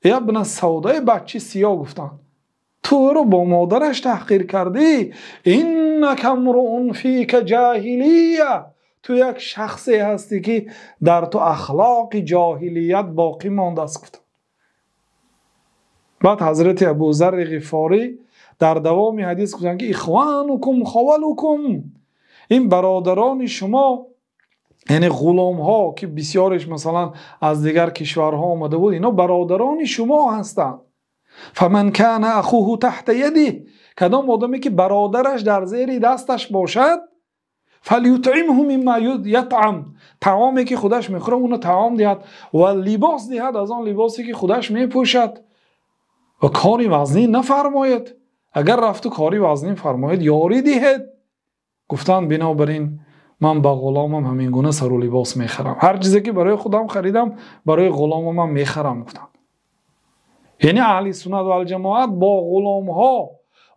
Ибни Савдо, эй бачаи сиёҳ, гуфтанд, ту ӯро бо модараш таҳқир кардӣ. Иннака мруун фика ҷоҳилия, ту як шахсе ҳастӣ, ки дар ту ахлоқи ҷоҳилият боқӣ мондааст, гуфтанд. Баъд ҳазрати Абузарри Ғифорӣ дар давоми ҳадис гуфтанд, ки ихванукум хавалукум, ин бародарони шумо, яъне ғуломҳо, ки бисёреш масалан аз дигар кишварҳо омада буд, инҳо бародарони шумо ҳастанд. Фаман кана ахуҳу таҳта ядиҳ, кадом одаме ки бародараш дар зери дасташ бошад, фалютъимҳу мимма ятъам, таоме ки худаш мехӯрад, уно таом диҳад ва либос диҳад аз он либосе ки худаш мепӯшад ва кори вазнин нафармояд. Агар рафту кори вазнин фармояд, ёрӣ диҳед. Гуфтанд, бинобар ин ман ба ғуломам ҳамин гуна сару либос мехарам, ҳар чизе ки барои худам харидам, барои ғуломам мехарам, гуфтанд. Яъне аҳли суннат вал ҷамоат бо ғуломҳо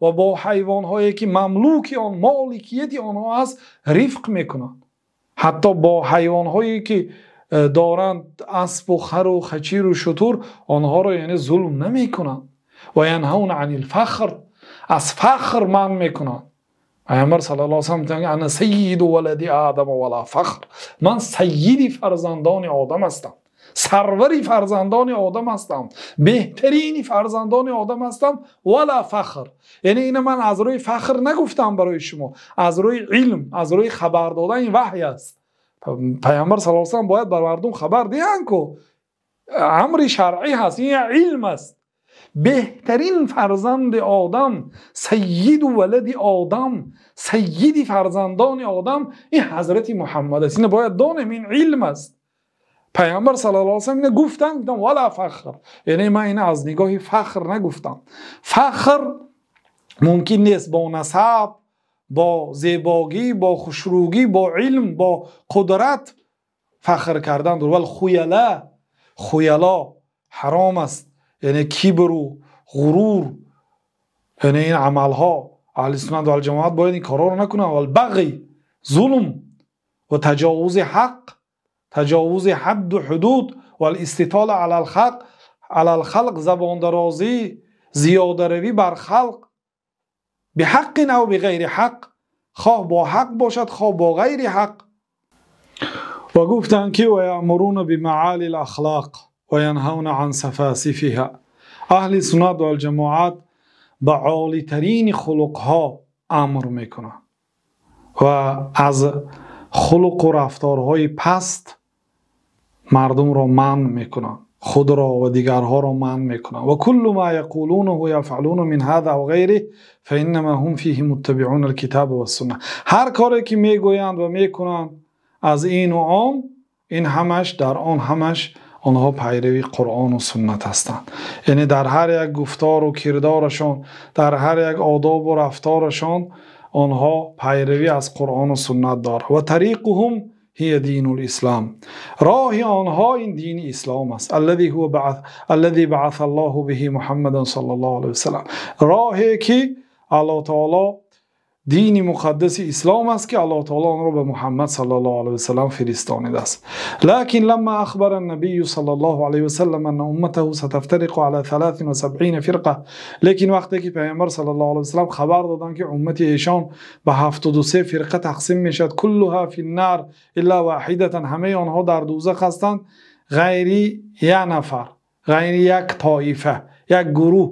ва бо ҳайвонҳое ки мамлуки он, моликияти онҳо аст, рифқ мекунанд. Ҳатто бо ҳайвонҳое ки доранд, аспу хару хачиру шутур, онҳоро яъне зулм намекунанд. Ва янҳауна анил фахр, аз фахр манъ мекунанд. Паёмбар саллаллоҳу алайҳи васаллам мегӯянд: ана саййиду валади одама вала фахр, ман саййиди фарзандони одам ҳастам, сарвари фарзандони одам ҳастам, беҳтарини фарзандони одам ҳастам, вала фахр. Яъне ина ман аз рӯи фахр нагуфтам барои шумо, аз рӯи илм, аз рӯи хабар додан, ин ваҳй аст. Паёмбар саллаллоҳу алайҳи васаллам бояд бар мардум хабар диҳанд, ку амри шаръӣ ҳаст, ин як илм аст. Беҳтарин фарзанди одам, саййиду валади одам, саййиди фарзандони одам ин ҳазрати Муҳаммад аст. Ина бояд донем, ин илм аст. Паёмбар саллаллоҳу алайҳи васаллам ина гуфтанд, гуфтанд вала фахр, яъне ман ина аз нигоҳи фахр нагуфтам. Фахр мумкин нест бо насаб, бо зебогӣ, бо хушрӯгӣ, бо илм, бо қудрат фахр кардан. Вал хуяла, хуяло ҳаром аст, яъне кибру ғурур, яъне ин амалҳо аҳли суннат вал ҷамоат бояд ин корҳоро накунанд. Вал бағй, зулм ва таҷовузи ҳақ, таҷовузи ҳадду ҳудуд, вал иститола алал халқ, алал халқ, забондарозӣ, зиёдаравӣ бар халқ, биҳаққин ав биғайри ҳақ, хоҳ бо ҳақ бошад, хоҳ бо ғайри ҳақ. Ва гуфтанд, ки ва яъмуруна бимаъали лахлоқ ва янҳавна ан сафасифиҳа, аҳли суннат вал ҷамоат ба олитарини хулуқҳо амр мекунанд ва аз хулуқу рафторҳои паст мардумро манъ мекунанд, худро ва дигарҳоро манъ мекунанд. Ва куллу ма яқулунаҳу яфъалуна мин ҳаза ав ғайриҳ фаиннама ҳум фиҳи муттабиъуна алкитаба вассунна. Ҳар коре ки мегӯянд ва мекунанд аз ину он, ин ҳамаш дар он ҳамаш онҳо пайрави Қуръону суннат ҳастанд. Яъне дар ҳар як гуфтору кирдорашон, дар ҳар як одобу рафторашон онҳо пайравӣ аз Қуръону суннат доранд. Ва тариқуҳум ҳия дину лислом, роҳи онҳо ин дини ислом аст, аллази ҳува аллази баъаса Аллоҳу биҳи Муҳаммадан саллаллоҳу алайҳи васаллам, роҳе ки Аллоҳ таоло дини муқаддаси ислом аст, ки Аллоҳ таоло онро ба Муҳаммад саллаллоҳу алайҳи васаллам фиристонидааст. Лакин ламма ахбара набию саллаллоҳу алайҳи васаллам анна умматаҳу сатафтариқу ала 73 фирқа, лекин вақте ки паёмбар саллаллоҳу алайҳи васаллам хабар доданд, ки уммати эшон ба 73 фирқа тақсим мешавад, куллуҳа финнар илла воҳидатан, ҳамаи онҳо дар дӯзах ҳастанд ғайри як нафар, ғайри як тоифа, як гурӯҳ,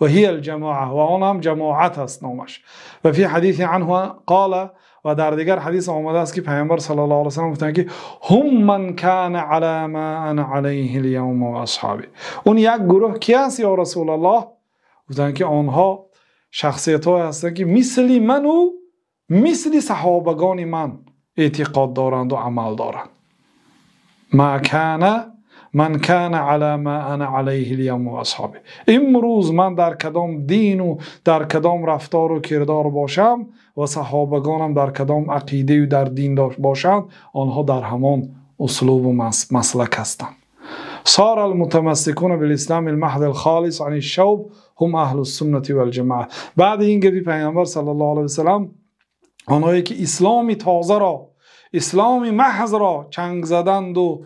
ва ҳия алҷамоа, ва он ҳам ҷамоат аст номаш. Ва фи ҳадиси анҳу қола, ва дар дигар ҳадис омадааст, ки паёмбар саллаллоҳу алайҳи васаллам гуфтанд, ки ҳум ман кана ала ма ана алайҳи лявма ва асҳоби. Он як гурӯҳ ки аст, ё Расулаллоҳ? Гуфтанд, ки онҳо шахсиятҳое ҳастанд, ки мисли ману мисли саҳобагони ман эътиқод доранду амал доранд. Ма кана Ман кана ала ма ана алайҳи л-явма ва асҳоби. Имрӯз ман дар кадом дину дар кадом рафтору кирдор бошам ва саҳобагонам дар кадом ақидаю дар дин бошанд, онҳо дар ҳамон услубу маслак ҳастанд. صار المتمسكون بالإسلام المحض الخالص عن الشوب هم أهل السنة والجماعة. بعد این گپی پیامبر صلی الله علیه و سلم، آنهایی که اسلام تازه را، اسلام محض را چنگ زدند و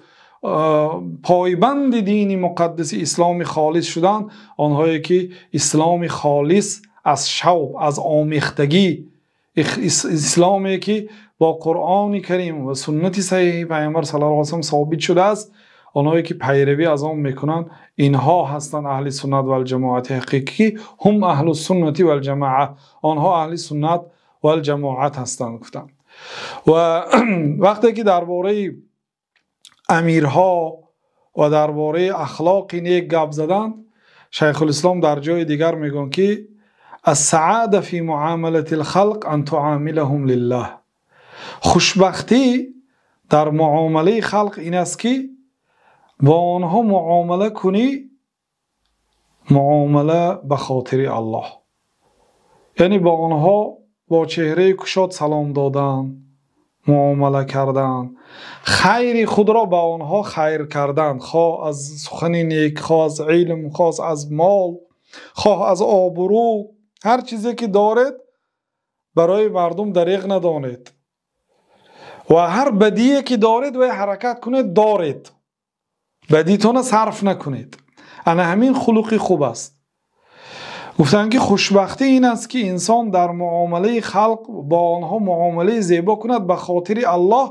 پایبند دین مقدس اسلام خالص شدند، آنهایی که اسلام خالص از شوب، از آمیختگی، اسلامی که با قرآن کریم و سنت صحیح پیامبر صلی الله علیه و سلم ثابت شده است، онҳое ки пайравӣ аз он мекунанд, инҳо ҳастанд аҳли суннат валҷамоати ҳақиқӣ. Ҳум аҳлу суннати валҷамоа, онҳо аҳли суннат валҷамоат ҳастанд гуфтанд. Ва вақте ки дар бораи амирҳо ва дар бораи ахлоқи нек гап заданд, Шайхулислом дар ҷои дигар мегӯянд ки السعادة في معاملة الخلق أن تعاملهم لله. хушбахтӣ дар муомилаи халқ ин аст ки бо онҳо муомила кунӣ, муомила ба хотири Аллоҳ, яъне бо онҳо бо чеҳраи кушод салом додан, муомила кардан, хайри худро ба онҳо хайр кардан, хоҳ аз сухани нек, хоҳ аз илм, хоҳ аз мол, хоҳ аз обрӯ, ҳар чизе ки доред барои мардум дареғ надонед ва ҳар бадие ки доред вай ҳаракат кунед доред, бадитона сарф накунед. Ана ҳамин хулқи хуб аст. Гуфтанд ки хушбахтӣ ин аст ки инсон дар муомилаи халқ бо онҳо муомилаи зебо кунад ба хотири Аллоҳ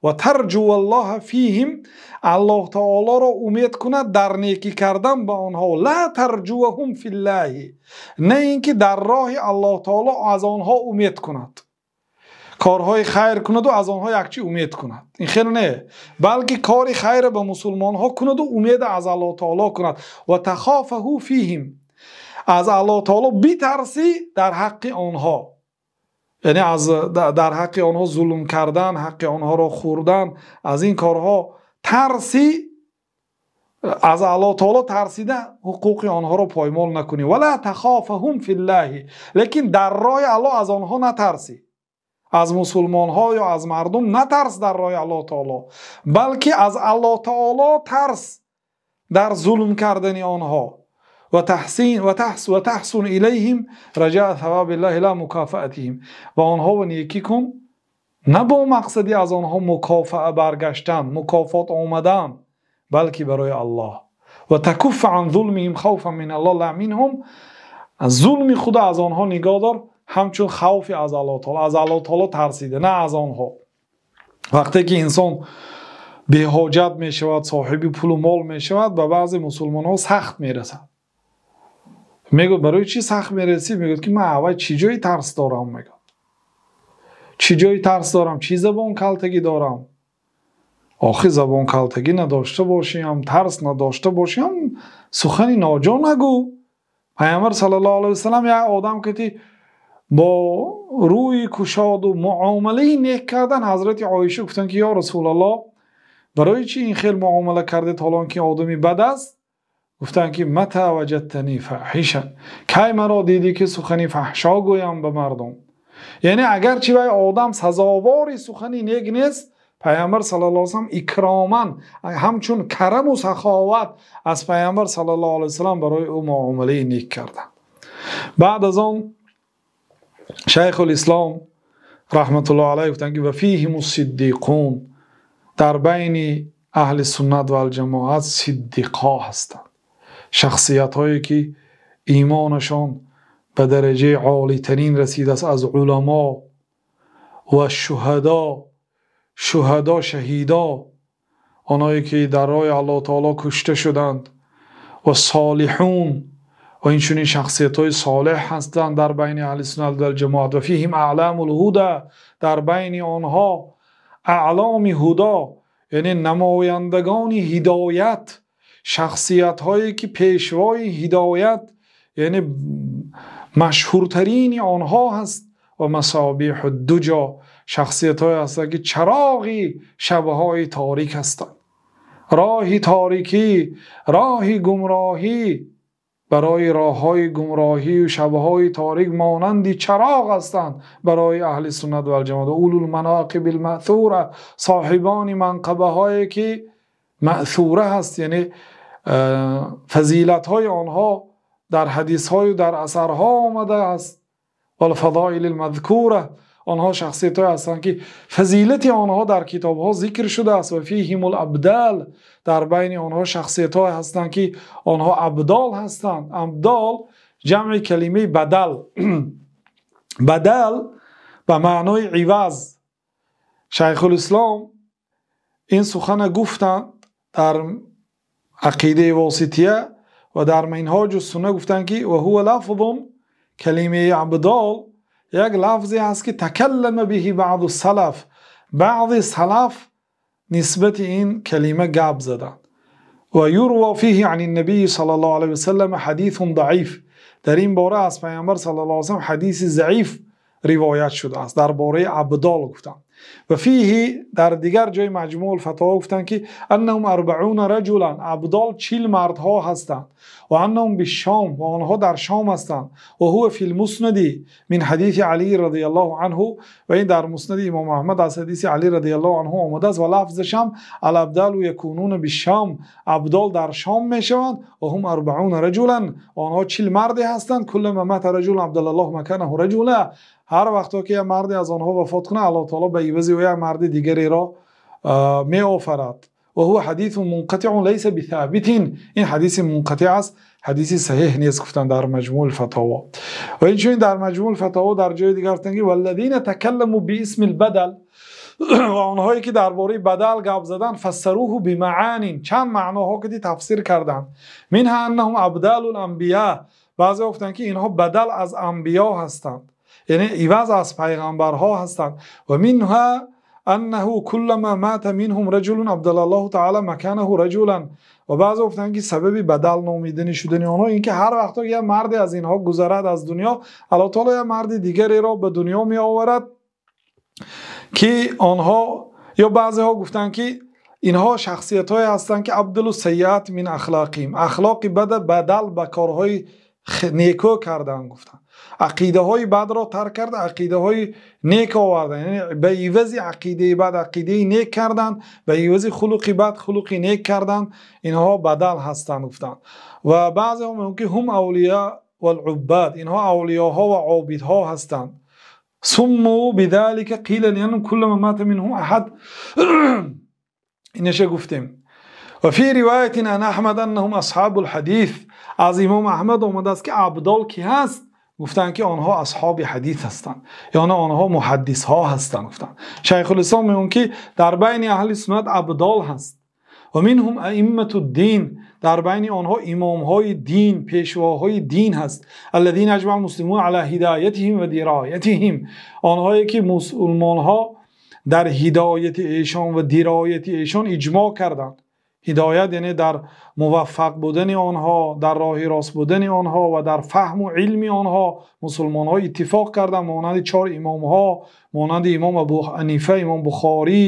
ва тарҷу аллоҳа фиҳим, Аллоҳ таолоро умед кунад дар некӣ кардан ба онҳо. Ла тарҷуаҳум филлаҳи, на ин ки дар роҳи Аллоҳ таоло аз онҳо умед кунад, корҳои хайр кунаду аз онҳо якчи умед кунад, ин хел не, балки кори хайра ба мусулмонҳо кунаду умеда аз Аллоҳ таоло кунад. Ва тахофаҳу фиҳим, аз Аллоҳ таоло битарсӣ дар ҳаққи онҳо, яъне аз дар ҳаққи онҳо зулм кардан, ҳаққи онҳоро хӯрдан, аз ин корҳо тарсӣ, аз Аллоҳ таоло тарсида ҳуқуқи онҳоро поймол накунӣ. Ва ла тахофаҳум филлаҳи, лекин дар роҳи Аллоҳ аз онҳо натарсӣ, аз мусулмонҳо ё аз мардум натарс дар роҳи Аллоҳ таоло, балки аз Аллоҳ таоло тарс дар зулм кардани онҳо. Ва таҳсун илайҳим раҷаа савабиллаҳи ла мукофаатиҳим, ва онҳоро некӣ кун на бо мақсади аз онҳо мукофаа баргаштан, мукофот омадан, балки барои Аллоҳ. Ва такуффа ан зулмиҳим хавфан мин Аллоҳ ла минҳум, аз зулми худо аз онҳо нигоҳ дор ҳамчун хавфи аз Аллоҳ таоло, аз Аллоҳ таоло тарсида, на аз онҳо. Вақте ки инсон беҳоҷат мешавад, соҳиби пулу мол мешавад, ба баъзе мусулмонҳо сахт мерасад. Мегӯяд барои чӣ сахт мерасӣ? Мегӯяд ки ман аввал чӣ ҷои тарс дорам? Мегӯяд чӣ ҷои тарс дорам? Чӣ забон калтагӣ дорам? Охи забон калтагӣ надошта бошиам, тарс надошта бошиам, сухани ноҷо нагӯ. Пайғамбар саллаллоҳу алайҳи васаллам як одам ки бо рӯи кушоду муомилаи нек кардан, ҳазрати Оиша гуфтанд ки ё Расулаллоҳ, барои чӣ ин хел муомила кардед, ҳолон ки одами бад аст? Гуфтанд ки мата ваҷадтани фаҳишан, кай маро дидӣ ки сухани фаҳшо гӯям ба мардум? Яъне агарчи вай одам сазовори сухани нек нест, пайғамбар саллаллоҳу алайҳи васаллам икроман, ҳамчун караму саховат аз пайғамбар саллаллоҳу алайҳи васаллам барои ӯ муомилаи нек карданд. Баъд аз он Шайхулислом раҳматуллоҳ алайҳ гуфтанд ки ва фиҳим сиддиқун, дар байни аҳли суннат валҷамоат сиддиқҳо ҳастанд, шахсиятҳое ки имонашон ба дараҷаи олитарин расидааст, аз уламо ва шуҳадо, шуҳадо шаҳидо, онҳое ки дар роҳи Аллоҳ таоло кушта шуданд, ва солиҳун, ва инчунин шахсиятҳои солеҳ ҳастанд дар байни аҳли суннат валҷамоат. Ва фиҳим аъламул ҳуда, дар байни онҳо аъломи ҳудо, яъне намояндагони ҳидоят, шахсиятҳое ки пешвои ҳидоят, яъне машҳуртарини онҳо ҳаст. Ва масобиҳу дуҷо, шахсиятҳое ҳастанд ки чароғи шабҳои торик ҳастанд, Роҳи торикӣ, роҳи гумроҳӣ барои роҳҳои гумроҳӣ ва шабҳои торик монанди чароғ ҳастанд барои аҳли суннат вал ҷамоат. Улул манокибил маъсура, соҳибони манқабаҳое ки маъсура ҳаст, яъне фазилатҳои онҳо дар ҳадисҳо ва дар асарҳо омадааст. Вал фазоилил мазкура, онҳо шахсиятҳое ҳастанд ки фазилати онҳо дар китобҳо зикр шудааст. Ва фиҳимул абдол, дар байни онҳо шахсиятҳое ҳастанд ки онҳо абдол ҳастанд. Абдол ҷамъи калимаи бадал. Бадал ба маънои иваз. Шайхулислом ин сухан гуфтанд дар ақидаи восития ва дар Минҳоҷ ус-сунна гуфтанд ки ва ҳува лафзун, калимаи абдол як лафзе ҳаст ки такаллама биҳи баъзу салаф, баъзе салаф нисбат ин калима гап заданд. Ва юрва фиҳи ани набии саллаллоҳу алайҳи васаллам ҳадисун заиф, дар ин бора аз паёмбар саллаллоҳу алайҳи васаллам ҳадиси заиф ривоят шудааст дар бораи абдол гуфтанд. Ва фиҳи дар дигар ҷои Маҷмӯъул фатово гуфтанд ки аннаҳум арбаъуна раҷулан, абдол 40 мардҳо ҳастанд. Ва аннаҳум бишшом, ва онҳо дар Шом ҳастанд. Ва ҳува фил муснади мин ҳадиси Алӣ разияллоҳу анҳу, ва ин дар муснади имом Аҳмад аз ҳадиси Алӣ разияллоҳу анҳу омадааст. Ва лафзаш ҳам ал абдалу якунуна бишшом, абдол дар Шом мешаванд. Ва ҳум арбаъуна раҷулан, онҳо 40 марде ҳастанд. Куллама мата раҷулун абдаллоҳу маканаҳу раҷула, ҳар вақте ки як марде аз онҳо вафот кунад, Аллоҳ таъоло ба ивази ӯ як марди дигареро меофарад. Ва ҳува ҳадисун мунқатиъун лайса бисобитин, ин ҳадиси мунқатиъ аст, ҳадиси саҳеҳ нест гуфтанд дар Маҷмӯъул фатово. Ва инчунин дар Маҷмӯъул фатово дар ҷои дигар гуфтанд ки валлазина такалламу биисмил бадал, ва онҳое ки дар бораи бадал гап заданд, фассаруҳу бимаъонин, чанд маъноҳо ки тафсир карданд. Минҳа аннаҳум абдалул анбиё, баъзеҳо гуфтанд ки инҳо бадал аз анбиё ҳастанд, яъне иваз аз пайғамбарҳо ҳастанд. Ва минҳа аннаҳу куллама мата минҳум раҷулун абдаллоҳу таъоло маканаҳу раҷулан, ва баъзеҳо гуфтанд ки сабаби бадал номидани шудани онҳо ин ки ҳар вақт як марде аз инҳо гузарад аз дунё, Аллоҳ таъоло як марди дигареро ба дунё меоварад ки онҳо, ё баъзеҳо гуфтанд ки инҳо шахсиятҳое ҳастанд ки абдалу саййиат мин ахлоқиҳим, ахлоқи бад бадал ба корҳои некӯ карданд гуфтанд, ақидаҳои бадро тарк карда ақидаҳои нек оварданд, яъне ба ивази ақидаи бад ақидаи нек карданд, ба ивази хулқи бад хулқи нек карданд, инҳо бадал ҳастанд гуфтанд. Ва баъзеҳо мегӯянд ки ҳум авлиё вал уббод, инҳо авлиёҳо ва обидҳо ҳастанд. Сумму бидалика қила лианнаҳум куллама мата минҳум аҳад, инашо гуфтем. Ва фи ривоятин ан Аҳмад аннаҳум асҳобул ҳадис, аз имом Аҳмад омадааст ки абдол ки ҳаст, гуфтанд ки онҳо асҳоби ҳадис ҳастанд, яъне онҳо муҳаддисҳо ҳастанд гуфтанд. Шайхулислом мегӯянд ки дар байни аҳли суннат абдол ҳаст. Ва минҳум аимматуд дин, дар байни онҳо имомҳои дин, пешвоҳои дин ҳаст. Аллазина аҷмаъал муслимун ала ҳидоятиҳим ва дироятиҳим, онҳое ки мусулмонҳо дар ҳидояти эшон ва дирояти эшон иҷмоъ карданд. Ҳидоят яъне дар муваффақ будани онҳо, дар роҳи рост будани онҳо ва дар фаҳму илми онҳо мусулмонҳо иттифоқ карданд, монанди 4 имомҳо, монанди имом Абу Ҳанифа, имом Бухорӣ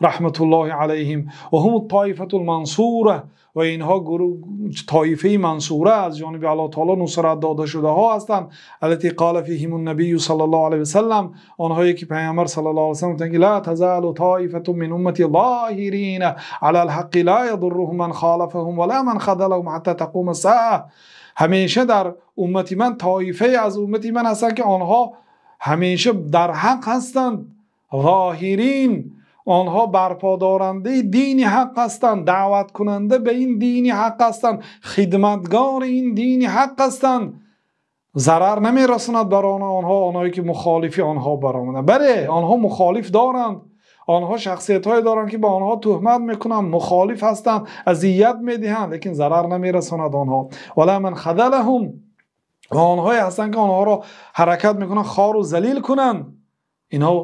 раҳматуллоҳи алайҳим. Ва ҳум тоифатул мансура, ва инҳо тоифаи мансура аз ҷониби Аллоҳ таъоло нусрат дода шудаҳо ҳастанд. Аллати қола фиҳим ан-набийю саллаллоҳу алайҳи васаллам, онҳое ки паёмбар саллаллоҳу алайҳи васаллам гуфтанд ки ла тазалу тоифатун мин уммати зоҳирина алал ҳаққи ла ядурруҳум ман холафаҳум ва ла ман хазалаҳум ҳатта тақума ас-соа. Ҳамеша дар уммати ман тоифае аз уммати ман ҳастанд ки онҳо ҳамеша дар ҳақ ҳастанд, зоҳирин, онҳо барподорандаи дини ҳақ ҳастанд, даъваткунанда ба ин дини ҳақ ҳастанд, хидматгори ин дини ҳақ ҳастанд. Зарар намерасонад бар онҳо онҳое ки мухолифи онҳо баромаданд. Бале, онҳо мухолиф доранд, онҳо шахсиятҳое доранд ки ба онҳо туҳмат мекунанд, мухолиф ҳастанд, азият медиҳанд, лекин зарар намерасонад онҳо. Вала ман хазалаҳум, ва онҳое ҳастанд ки онҳоро ҳаракат мекунанд хору залил кунанд, инҳо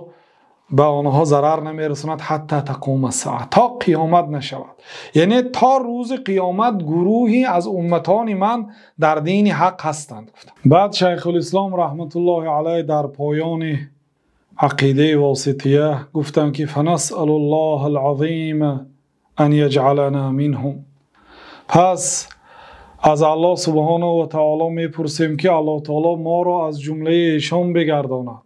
ба онҳо зарар намерасонад ҳатта тақума ас-соа, то қиёмат нашавад. Яъне то рӯзи қиёмат гурӯҳе аз умматони ман дар дини ҳақ ҳастанд гуфтанд. Баъд Шайхулислом раҳматуллоҳи алайҳ дар поёни ақидаи восития гуфтанд ки фанасалуллоҳал азим أن يجعلنا منهم. پس از الله سبحانه و تعالی میپرسیم که الله تعالی ما را از جمله ایشان بگرداند،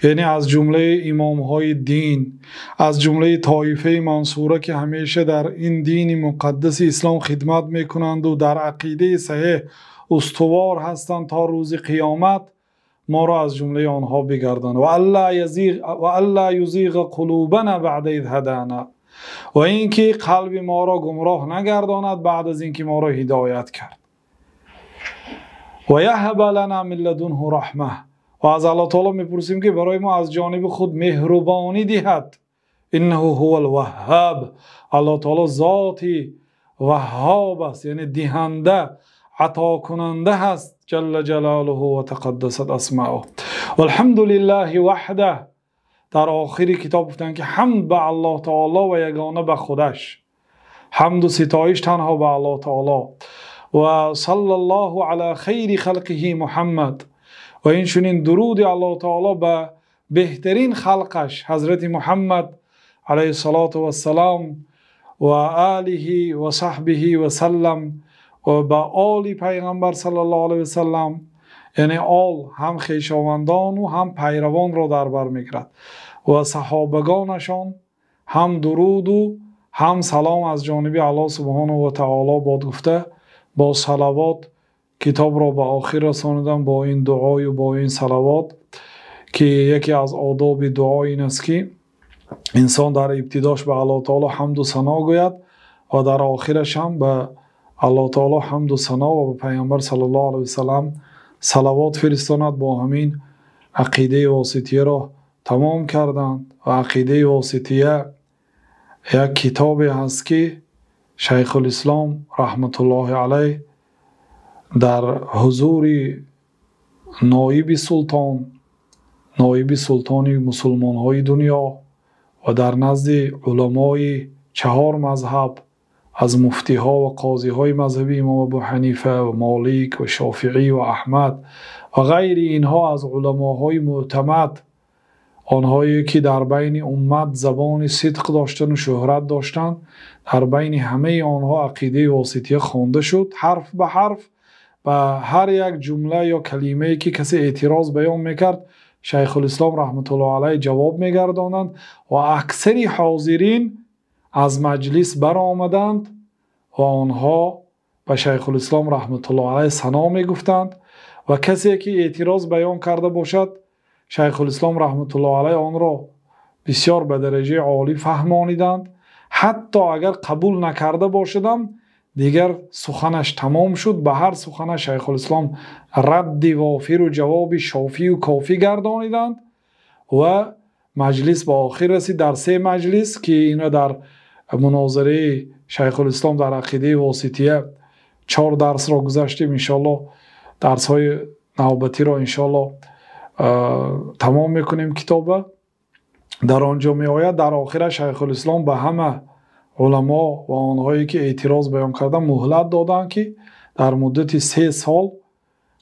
یعنی از جمله امامهای دین، از جمله طایفه منصوره که همیشه در این دین مقدس اسلام خدمت میکنند و در عقیده صحیح استوار هستند تا روز قیامت، ما را از جمله آنها بگرداند. و الا یزیغ قلوبنا بعد اذ هدانا، و اینکه قلب ما را گمراه نگرداند بعد از اینکه ما را هدایت کرد. و یهب لنا من لدنه رحمه، و از الله تعالی میپرسیم که برای ما از جانب خود مهربانی دهد. انه هو الوهاب، الله تعالی ذاتی وهاب است، یعنی دهنده، عطا کننده هست، جل جلاله و تقدست اسماؤه. والحمد لله وحده، در آخری کتاب گفتند که حمد به الله تعالی و یگانه به خودش، حمد و ستایش تنها به الله تعالی. و صلی الله علی خیر خلقه محمد، و این چنین درود الله تعالی به بهترین خلقش حضرت محمد علیه الصلاة والسلام و آله و صحبه و سلم، و به آل پیغمبر صلی الله علیه و سلم، یعنی آل هم خویشاوندان و هم پیروان را در بر میگیرد و صحابگانشان هم درود و هم سلام از جانب الله سبحانه و تعالی باد گفته با صلوات کتاب را به آخر رساندم، با این دعای و با این صلوات که یکی از آداب دعا این است که انسان در ابتداش به الله تعالی حمد و ثنا گوید و در آخرش هم به الله تعالی حمد و ثنا و به پیامبر صلی الله علیه و سلم صلوات فرستاند. با همین عقیده واسطیه را تمام کردند. و عقیده واسطیه یک کتابی هست که شیخ الاسلام رحمت الله علیه در حضور نایب سلطان، نایب سلطان مسلمان های دنیا و در نزد علمای چهار مذهب از مفتی ها و قاضی های مذهبی امام ابو حنیفه و مالک و شافعی و احمد و غیر اینها، از علماهای معتمد، آنهایی که در بین امت زبان صدق داشتن و شهرت داشتند، در بین همه آنها عقیده واسطیه خوانده شد، حرف به حرف. و هر یک جمله یا کلمه‌ای که کسی اعتراض بیان میکرد، شیخ الاسلام رحمت الله علیه جواب میگردانند و اکثر حاضرین از مجلس برآمدند و آنها به شیخ الاسلام رحمت الله علیه ثنا میگفتند و کسی که اعتراض بیان کرده باشد، شیخ الاسلام رحمت الله علیه آن را بسیار به درجه عالی فهمانیدند. حتی اگر قبول نکرده باشدم، دیگر سخنش تمام شد. به هر سخنش شیخ الاسلام رد وافر و جواب شافی و کافی گردانیدند و مجلس به آخر رسید. در سه مجلس که اینا در مناظره شیخ الاسلام در عقیده واسطیه 4 درس را گذاشتیم، انشالله درس های نوبتی را انشالله تمام میکنیم. کتاب در آنجا می آید. در آخر شیخ الاسلام به همه علما و آنهایی که اعتراض بیان کردن مهلت دادند که در مدت 3 سال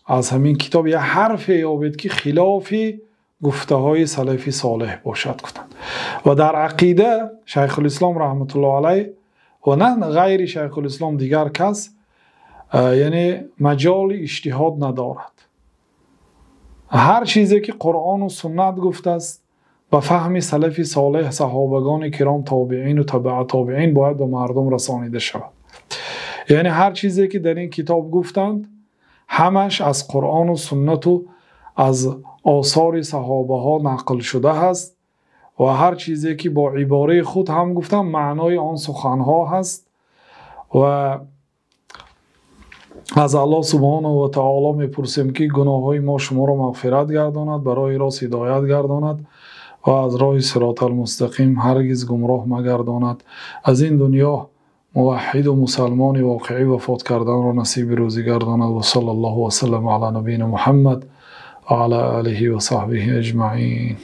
از همین کتاب یه حرف یابید که خلافی گفته های سلفی صالح باشد گفتند. و در عقیده شیخ الاسلام رحمت الله علیه و نه غیر شیخ الاسلام دیگر کس، یعنی مجال اجتهاد ندارد. هر چیزی که قرآن و سنت گفته است به فهم سلف صالح، صحابگان کرام، تابعین و تبع تابعین باید به مردم رسانیده شود. یعنی هر چیزی که در این کتاب گفتند همش از قرآن و سنت و از آثار صحابه ها نقل شده هست و هر چیزی که با عباره خود هم گفتم معنای آن سخنها هست. و از الله سبحانه و تعالی میپرسیم که گناههای ما شما را مغفرت گرداند، برای راست هدایت گرداند و از راه صراط المستقیم هرگز گمراه مگرداند. از این دنیا موحد و مسلمان واقعی وفات کردن را نصیب روزی گرداند. و صلی الله و سلم علی نبینا محمد و علی آله و صحبه اجمعین.